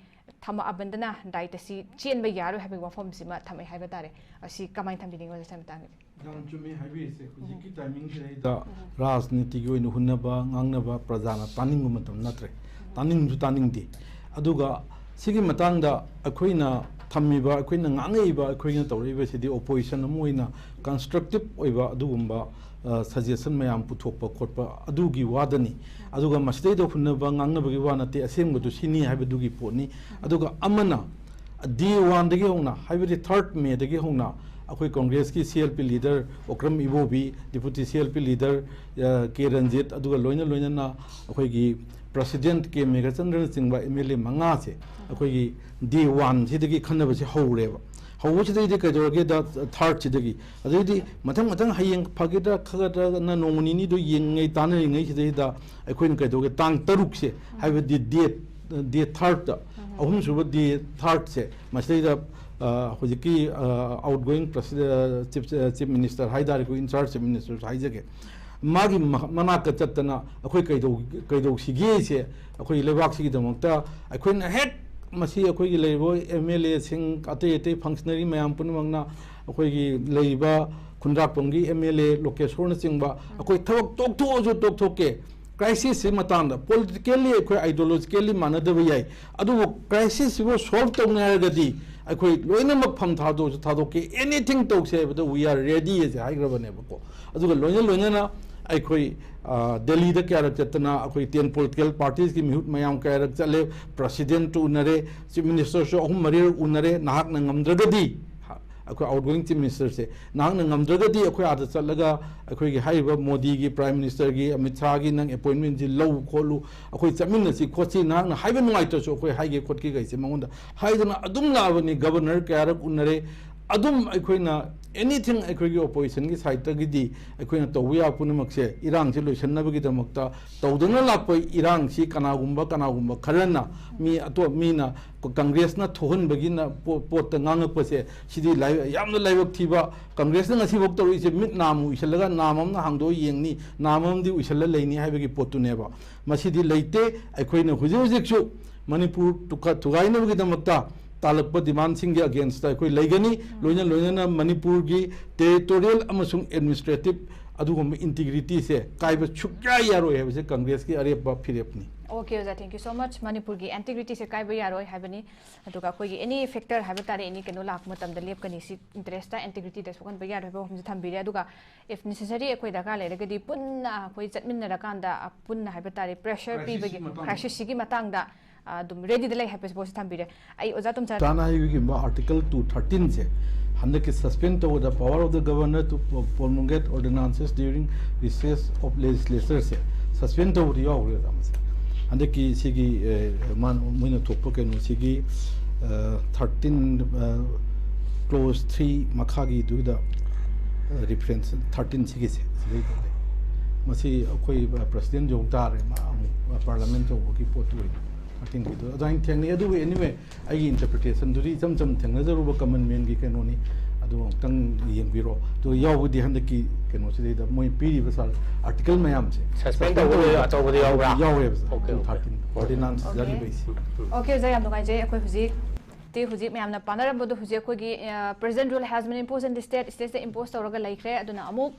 ꯊꯝꯃꯛꯑꯕꯅꯤꯅ ꯗꯥꯏꯇꯁꯤ ꯆꯦꯟꯕ ꯌꯥꯔꯣꯏ ꯍꯥꯏꯕꯒꯤ ꯋꯥꯐꯝꯁꯤꯃ ꯊꯝꯃꯛꯑꯦ ꯍꯥꯏꯕ ꯇꯥꯔꯦ꯫ ꯑꯁꯤ ꯀꯃꯥꯏꯅ ꯊꯝꯕꯤꯅꯤꯡꯉꯤ ꯑꯣꯖꯥ, ꯁꯤ ꯃꯇꯥꯡꯗꯗꯤ? ꯌꯥꯝ ꯆꯨꯝꯃꯤ ꯍꯥꯏꯕꯤꯔꯤꯁꯦ꯫ ꯍꯧꯖꯤꯛꯀꯤ ꯇꯥꯏꯃꯤꯡꯁꯤꯗꯩꯗ ꯔꯥꯖꯅꯤꯇꯤꯒꯤ ꯑꯣꯏꯅ ꯍꯨꯟꯅꯕ ꯉꯥꯡꯅꯕ ꯄ꯭ꯔꯖꯥꯅ ꯇꯥꯅꯤꯡꯕ ꯃꯇꯝ ꯅꯠꯇ꯭ꯔꯦ, ꯇꯥꯅꯤꯡꯁꯨ ꯇꯥꯅꯤꯡꯗꯦ꯫ ꯑꯗꯨꯒ ꯁꯤꯒꯤ ꯃꯇꯥꯡꯗ ꯑꯩꯈꯣꯏꯅ ꯊꯝꯃꯤꯕ, ꯑꯩꯈꯣꯏꯅ ꯉꯥꯡꯉꯛꯏꯕ, ꯑꯩꯈꯣꯏꯅ ꯇꯧꯔꯛꯏꯕꯁꯤꯗꯤ ꯑꯣꯄꯣꯖꯤꯁꯟ ꯑꯃ ꯑꯣꯏꯅ ꯀꯟꯁꯇ꯭ꯔꯛꯇꯤꯞ ꯑꯣꯏꯕ ꯑꯗꯨꯒꯨꯝꯕ, ꯑ, ꯁꯖꯦꯁꯟ ꯃꯌꯥꯝ ꯄꯨꯊꯣꯛꯄ ꯈꯣꯠꯄ ꯑꯗꯨꯒꯤ ꯋꯥꯗꯅꯤ꯫ ꯑꯗꯨꯒ ꯃꯁꯤꯗꯩꯗ ꯍꯨꯟꯅꯕ ꯉꯥꯡꯅꯕꯒꯤ ꯋꯥ ꯅꯠꯇꯦ, ꯑꯁꯦꯡꯕꯗꯨ ꯁꯤꯅꯤ ꯍꯥꯏꯕꯗꯨꯒꯤ ꯄꯣꯠꯅꯤ꯫ ꯑꯗꯨꯒ ꯑꯃꯅ ꯗꯦ ꯋꯥꯟꯗꯒꯤ ꯍꯧꯅ, ꯍꯥꯏꯕꯗꯤ ꯊꯥꯔꯠ ꯃꯦꯗꯒꯤ ꯍꯧꯅ ꯑꯩꯈꯣꯏ ꯀꯣꯡꯒ꯭ꯔꯦꯁꯀꯤ C L P leader Okram Ibobi, deputy C L P leader, ꯑ, ꯀꯦ ꯔꯟꯖꯤꯠ, ꯑꯗꯨꯒ ꯂꯣꯏꯅ ꯂꯣꯏꯅꯅ ꯑꯩꯈꯣꯏꯒꯤ ꯄ꯭ꯔꯁꯤꯗꯦꯟꯠ ꯀꯦ ꯃꯦꯘꯆꯟꯗ꯭ꯔꯅꯆꯤꯡꯕ ꯑꯦꯝ ꯑꯦꯜ ꯑꯦ ꯃꯉꯥꯁꯦ ꯑꯩꯈꯣꯏꯒꯤ ꯗꯦ ꯋꯥꯟꯁꯤꯗꯒꯤ ꯈꯟꯅꯕꯁꯦ ꯍꯧꯔꯦꯕ꯫ ꯍꯧꯕꯁꯤꯗꯩꯗꯤ ꯀꯩꯗꯧꯔꯒꯦꯗ, ꯊꯥꯔꯠꯁꯤꯗꯒꯤ, ꯑꯗꯩꯗꯤ ꯃꯊꯪ ꯃꯊꯪ ꯍꯌꯦꯡ ꯐꯒꯗ꯭ꯔꯥ ꯈꯒꯗ꯭ꯔꯥꯅ ꯅꯣꯡꯃ ꯅꯤꯅꯤꯗꯣ ꯌꯦꯡꯉꯤꯉꯩ ꯇꯥꯟꯅꯔꯤꯉꯩꯁꯤꯗꯩꯗ ꯑꯩꯈꯣꯏꯅ ꯀꯩꯗꯧꯒꯦ, ꯇꯥꯡ ꯇꯔꯨꯛꯁꯦ, ꯍꯥꯏꯕꯗꯤ ꯗꯦꯠ, ꯗꯦꯠ ꯊꯥꯔꯠꯇ, ꯑꯍꯨꯝꯁꯨꯕ ꯗꯦꯠ ꯊꯥꯔꯠꯁꯦ, ꯃꯁꯤꯗꯩꯗ, ꯑ, ꯍꯧꯖꯤꯛꯀꯤ, ꯑ, ꯑꯥꯎꯠꯒꯣꯌꯤꯡ ꯄ꯭ꯔꯁꯤ-, ꯑ, ꯆꯤꯐ, ꯑ, ꯆꯤꯐ ꯃꯤꯅꯤꯁꯇꯔ ꯍꯥꯏ ꯇꯥꯔꯦꯀꯣ, ꯏꯟ ꯆꯥꯔꯖ ꯆꯤꯐ ꯃꯤꯅꯤꯁꯇꯔꯁꯨ ꯍꯥꯏꯖꯒꯦ, ꯃꯥꯒꯤ ꯃ-, ꯃꯅꯥꯛꯇ ꯆꯠꯇꯅ ꯑꯩꯈꯣꯏ ꯀꯩꯗꯧ-, ꯀꯩꯗꯧꯁꯤꯒꯦꯁꯦ, ꯑꯩꯈꯣꯏ ꯂꯩꯕꯥꯛꯁꯤꯒꯤꯗꯃꯛꯇ ꯑꯩꯈꯣꯏꯅ ꯍꯦꯛ ꯃꯁꯤ ꯑꯩꯈꯣꯏꯒꯤ ꯂꯩꯔꯤꯕ ꯑꯦꯝ ꯑꯦꯜ ꯑꯦꯁꯤꯡ, ꯑꯇꯩ ꯑꯇꯩ ꯐꯪꯁꯅꯔꯤ ꯃꯌꯥꯝ ꯄꯨꯝꯅꯃꯛꯅ ꯑꯩꯈꯣꯏꯒꯤ ꯂꯩꯔꯤꯕ ꯈꯨꯟꯗ꯭ꯔꯥꯛꯄꯝꯒꯤ ꯑꯦꯝ ꯑꯦꯜ ꯑꯦ ꯂꯣꯀꯦꯁꯣꯔꯅꯆꯤꯡꯕ ꯑꯩꯈꯣꯏ ꯊꯕꯛ ꯇꯣꯛꯊꯣꯛꯑꯁꯨ ꯇꯣꯛꯊꯣꯛꯀꯦ, ꯀ꯭ꯔꯥꯏꯁꯤꯁꯁꯤ ꯃꯇꯥꯡꯗ ꯄꯣꯂꯤꯇꯤꯀꯦꯜꯂꯤ ꯑꯩꯈꯣꯏ ꯑꯥꯏꯗꯤꯌꯣꯂꯣꯖꯤꯀꯦꯜꯂꯤ ꯃꯥꯟꯅꯗꯕ ꯌꯥꯏ, ꯑꯗꯨꯕꯨ ꯀ꯭ꯔꯥꯏꯁꯤꯁꯁꯤꯕꯨ ꯁꯣꯜꯕ ꯇꯧꯅꯤ ꯍꯥꯏꯔꯒꯗꯤ ꯑꯩꯈꯣꯏ ꯂꯣꯏꯅꯃꯛ ꯐꯝ ꯊꯥꯗꯣꯛꯑꯁꯨ ꯊꯥꯗꯣꯛꯀꯦ, ꯑꯦꯅꯤꯊꯤꯡ ꯇꯧꯁꯦ ꯍꯥꯏꯕꯗ we are ready ꯍꯥꯏꯁꯦ ꯍꯥꯏꯈ꯭ꯔꯕꯅꯦꯕꯀꯣ꯫ ꯑꯗꯨꯒ ꯂꯣꯏꯅ ꯂꯣꯏꯅꯅ ꯑꯩꯈꯣꯏ, ꯑ, ꯗꯦꯜꯂꯤꯗ ꯀꯌꯥꯔꯛ ꯆꯠꯇꯅ ꯑꯩꯈꯣꯏ ten political parties ꯀꯤ ꯃꯤꯍꯨꯠ ꯃꯌꯥꯝ ꯀꯌꯥꯔꯛ ꯆꯠꯂꯦ, ꯄ꯭ꯔꯁꯤꯗꯦꯟꯠꯇ ꯎꯅꯔꯦ, ꯆꯤꯐ ꯃꯤꯅꯤꯁꯇꯔꯁꯨ ꯑꯍꯨꯝ ꯃꯔꯤꯔꯛ ꯎꯅꯔꯦ꯫ ꯅꯍꯥꯛꯅ ꯉꯝꯗ꯭ꯔꯒꯗꯤ, ꯑꯩꯈꯣꯏ ꯑꯥꯎꯠꯒꯣꯌꯤꯡ ꯆꯤꯐ ꯃꯤꯅꯤꯁꯇꯔꯁꯦ, ꯅꯍꯥꯛꯅ ꯉꯝꯗ꯭ꯔꯒꯗꯤ ꯑꯩꯈꯣꯏ ꯑꯥꯗ ꯆꯠꯂꯒ ꯑꯩꯈꯣꯏꯒꯤ ꯍꯥꯏꯔꯤꯕ ꯃꯣꯗꯤꯒꯤ, ꯄ꯭ꯔꯥꯏꯝ ꯃꯤꯅꯤꯁꯇꯔꯒꯤ, ꯑꯃꯤꯠ ꯁꯥꯍꯒꯤ ꯅꯪ ꯑꯦꯄꯣꯏꯟꯃꯦꯟꯁꯤ ꯂꯧ ꯈꯣꯠꯂꯨ, ꯑꯩꯈꯣꯏ ꯆꯠꯃꯤꯟꯅꯁꯤ ꯈꯣꯠꯁꯤ, ꯅꯍꯥꯛꯅ ꯍꯥꯏꯕ ꯅꯨꯡꯉꯥꯏꯇ꯭ꯔꯁꯨ ꯑꯩꯈꯣꯏ ꯍꯥꯏꯒꯦ ꯈꯣꯠꯀꯦ ꯀꯩꯁꯦ ꯃꯉꯣꯟꯗ ꯍꯥꯏꯗꯅ ꯑꯗꯨꯝ ꯂꯥꯛꯑꯕꯅꯤ꯫ ꯒꯕꯔꯅꯔ ꯀꯌꯥꯔꯛ ꯎꯅꯔꯦ꯫ ꯑꯗꯨꯝ ꯑꯩꯈꯣꯏꯅ ꯑꯦꯅꯤꯊꯤꯡ ꯑꯩꯈꯣꯏꯒꯤ ꯑꯣꯄꯣꯖꯤꯁꯟꯒꯤ ꯁꯥꯏꯠꯇꯒꯤꯗꯤ ꯑꯩꯈꯣꯏꯅ ꯇꯧꯕ ꯌꯥꯕ ꯄꯨꯝꯅꯃꯛꯁꯦ, ꯏꯔꯥꯡꯁꯤ ꯂꯣꯏꯁꯤꯟꯅꯕꯒꯤꯗꯃꯛꯇ ꯇꯧꯗꯨꯅ ꯂꯥꯛꯄ ꯏꯔꯥꯡꯁꯤ ꯀꯅꯥꯒꯨꯝꯕ, ꯀꯅꯥꯒꯨꯝꯕ ꯈꯔꯅ ꯃꯤ ꯑꯇꯣꯞ-, ꯃꯤꯅ ꯀ-, ꯀꯪꯒ꯭ꯔꯦꯁꯅ ꯊꯣꯛꯍꯟꯕꯒꯤꯅ ꯄꯣ-, ꯄꯣꯠꯇ ꯉꯥꯡꯉꯛꯄꯁꯦ, ꯁꯤꯗꯤ ꯂꯥꯏ-, ꯌꯥꯝꯅ ꯂꯥꯏꯕꯛ ꯊꯤꯕ꯫ ꯀꯪꯒ꯭ꯔꯦꯁꯅ ꯉꯁꯤꯐꯥꯎ ꯇꯧꯔꯛꯏꯁꯦ, ꯃꯤꯠ ꯅꯥꯝꯃ ꯎꯏꯁꯜꯂꯒ ꯅꯥꯝꯃ ꯑꯃꯅ ꯍꯥꯡꯗꯣꯛꯑ ꯌꯦꯡꯅꯤ, ꯅꯥꯝꯃ ꯑꯃꯗꯤ ꯎꯏꯁꯜꯂ ꯂꯩꯅꯤ ꯍꯥꯏꯕꯒꯤ ꯄꯣꯠꯇꯨꯅꯦꯕ꯫ ꯃꯁꯤꯗꯤ ꯂꯩꯇꯦ꯫ ꯑꯩꯈꯣꯏꯅ ꯍꯧꯖꯤꯛ ꯍꯧꯖꯤꯛꯁꯨ ꯃꯅꯤꯄꯨꯔ ꯇꯨꯈ-, ꯊꯨꯒꯥꯏꯅꯕꯒꯤꯗꯃꯛꯇ ꯇꯥꯜꯂꯛꯄ ꯗꯤꯃꯥꯟꯁꯤꯡꯒꯤ ꯑꯒꯦꯟꯁꯇ ꯑꯩꯈꯣꯏ ꯂꯩꯒꯅꯤ꯫ ꯂꯣꯏꯅ ꯂꯣꯏꯅꯅ ꯃꯅꯤꯄꯨꯔꯒꯤ ꯇꯦꯔꯤꯇꯣꯔꯤꯌꯦꯜ ꯑꯃꯁꯨꯡ ꯑꯦꯗꯃꯤꯅꯤꯁꯇ꯭ꯔꯦꯇꯤꯚ ꯑꯗꯨꯒꯨꯝꯕ ꯏꯟꯇꯤꯒ꯭ꯔꯤꯇꯤꯁꯦ ꯀꯥꯏꯕ ꯁꯨꯛꯌꯥ ꯌꯥꯔꯣꯏ ꯍꯥꯏꯕꯁꯦ ꯀꯪꯒ꯭ꯔꯦꯁꯀꯤ ꯑꯔꯦꯞꯄ ꯐꯤꯔꯦꯞꯅꯤ꯫ ꯑꯣꯀꯦ ꯑꯣꯖꯥ, thank you so much. ꯃꯅꯤꯄꯨꯔꯒꯤ ꯏꯟꯇꯤꯒ꯭ꯔꯤꯇꯤꯁꯦ ꯀꯥꯏꯕ ꯌꯥꯔꯣꯏ ꯍꯥꯏꯕꯅꯤ꯫ ꯑꯗꯨꯒ ꯑꯩꯈꯣꯏꯒꯤ ꯑꯦꯅꯤ ꯐꯦꯛꯇꯔ ꯍꯥꯏꯕ ꯇꯥꯔꯦ, ꯑꯦꯅꯤ ꯀꯩꯅꯣ ꯂꯥꯛꯄ ꯃꯇꯝꯗ ꯂꯦꯞꯀꯅꯤ, ꯁꯤ ꯏꯟꯇꯔꯦꯁꯇ ꯏꯟꯇꯤꯒ꯭ꯔꯤꯇꯤꯗ ꯁꯣꯛꯍꯟꯕ ꯌꯥꯔꯣꯏ ꯍꯥꯏꯕ ꯋꯥꯐꯝꯁꯦ ꯊꯝꯕꯤꯔꯦ꯫ ꯑꯗꯨꯒ if necessary ꯑꯩꯈꯣꯏ ꯗꯔꯀꯥꯔ ꯂꯩꯔꯒꯗꯤ ꯄꯨꯟꯅ ꯑꯩꯈꯣꯏ ꯆꯠꯃꯤꯟꯅꯔꯀꯥꯟꯗ, ꯑ, ꯄꯨꯟꯅ ꯍꯥꯏꯕ ꯇꯥꯔꯦ, ꯄ꯭ꯔꯦꯁꯔ ꯄꯤꯕꯒꯤ, ꯀ꯭ꯔꯥꯏꯁꯤꯁꯀꯤ ꯃꯇꯥꯡꯗ꯫ ꯀ꯭ꯔꯥꯏꯁꯤꯁꯁꯤꯒꯤ ꯃꯇꯥꯡꯗ, ꯑ, ꯑꯗꯨꯝ ꯔꯦꯗꯤꯗ ꯂꯩ ꯍꯥꯏꯕꯁꯤ ꯄꯣꯠꯁꯤ ꯊꯝꯕꯤꯔꯦ꯫ ꯑꯩ ꯑꯣꯖꯥ ꯇꯣꯝꯆꯥ꯫ ꯇꯥꯅ ꯍꯥꯏꯕꯤꯈꯤꯕ ꯑꯥꯔꯇꯤꯀꯜ two thirteen ꯁꯦ ꯍꯟꯗꯛꯀꯤ suspend ꯇꯧꯕꯗ power of the governor to promulgate ordinances during recess of legislature say suspend ꯇꯧꯕꯗꯤ ꯌꯥꯎꯈ꯭ꯔꯦ ꯑꯣꯖꯥ꯫ ꯃꯁꯤ ꯍꯟꯗꯛꯀꯤ ꯁꯤꯒꯤ, ꯑ, ꯃꯥꯅ, ꯃꯣꯏꯅ ꯊꯣꯛꯄ ꯀꯩꯅꯣꯁꯤꯒꯤ, ꯑ, thirteen, ꯑ, clause three ꯃꯈꯥꯒꯤꯗꯨꯗ, ꯑ, reference thirteen ꯁꯤꯒꯤꯁꯦ ꯁꯤꯗꯩꯗ ꯂꯩ꯫ ꯃꯁꯤ ꯑꯩꯈꯣꯏ, ꯑ, ꯄ꯭ꯔꯁꯤꯗꯦꯟ ꯌꯧ ꯇꯥꯔꯦ, ꯃꯥ ꯑꯃꯨꯛ, ꯑ, ꯄꯥꯔꯂꯤꯌꯥꯃꯦꯟ ꯇꯧꯕꯒꯤ ꯄꯣꯠꯇꯨ ꯑꯣꯏꯅ꯫ Thirteen ꯒꯤꯗꯨ ꯑꯗꯨꯃꯥꯏꯅ ꯊꯦꯡꯅꯩ꯫ ꯑꯗꯨꯕꯨ anyway, ꯑꯩꯒꯤ interpretation ꯗꯨꯗꯤ ꯏꯆꯝ ꯆꯝ ꯊꯦꯡꯅꯖꯔꯨꯕ common man ꯒꯤ ꯀꯩꯅꯣꯅꯤ꯫ ꯑꯗꯨ ꯑꯃꯨꯛꯇꯪ ꯌꯦꯡꯕꯤꯔꯣ꯫ ꯑꯗꯨꯒ ꯌꯥꯎꯕꯗꯤ ꯍꯟꯗꯛꯀꯤ ꯀꯩꯅꯣꯁꯤꯗꯩꯗ ꯃꯣꯏ ꯄꯤꯔꯤꯕ ꯁꯥꯔ ꯑꯥꯔꯇꯤꯀꯜ ꯃꯌꯥꯝꯁꯦ Suspend ꯇꯧꯕꯗ ꯑꯆꯧꯕꯗ ꯌꯥꯎꯕ꯭ꯔꯥ? ꯌꯥꯎꯋꯦꯕ sir. Okay, okay. Two thirteen ordinance Okay. ꯖꯥꯔꯤꯕꯩꯁꯦ꯫ ꯑꯣꯀꯦ ꯑꯣꯖꯥ, ꯌꯥꯝ ꯅꯨꯡꯉꯥꯏꯖꯩ꯫ ꯑꯩꯈꯣꯏ ꯍꯧꯖꯤꯛ ꯇꯤ ꯍꯧꯖꯤꯛ ꯃꯌꯥꯝꯅ ꯄꯥꯅꯔꯝꯕꯗꯣ ꯍꯧꯖꯤꯛ ꯑꯩꯈꯣꯏꯒꯤ present rule has been imposed in the state, stateꯇ impose ꯇꯧꯔꯒ ꯂꯩꯈ꯭ꯔꯦ꯫ ꯑꯗꯨꯅ ꯑꯃꯨꯛ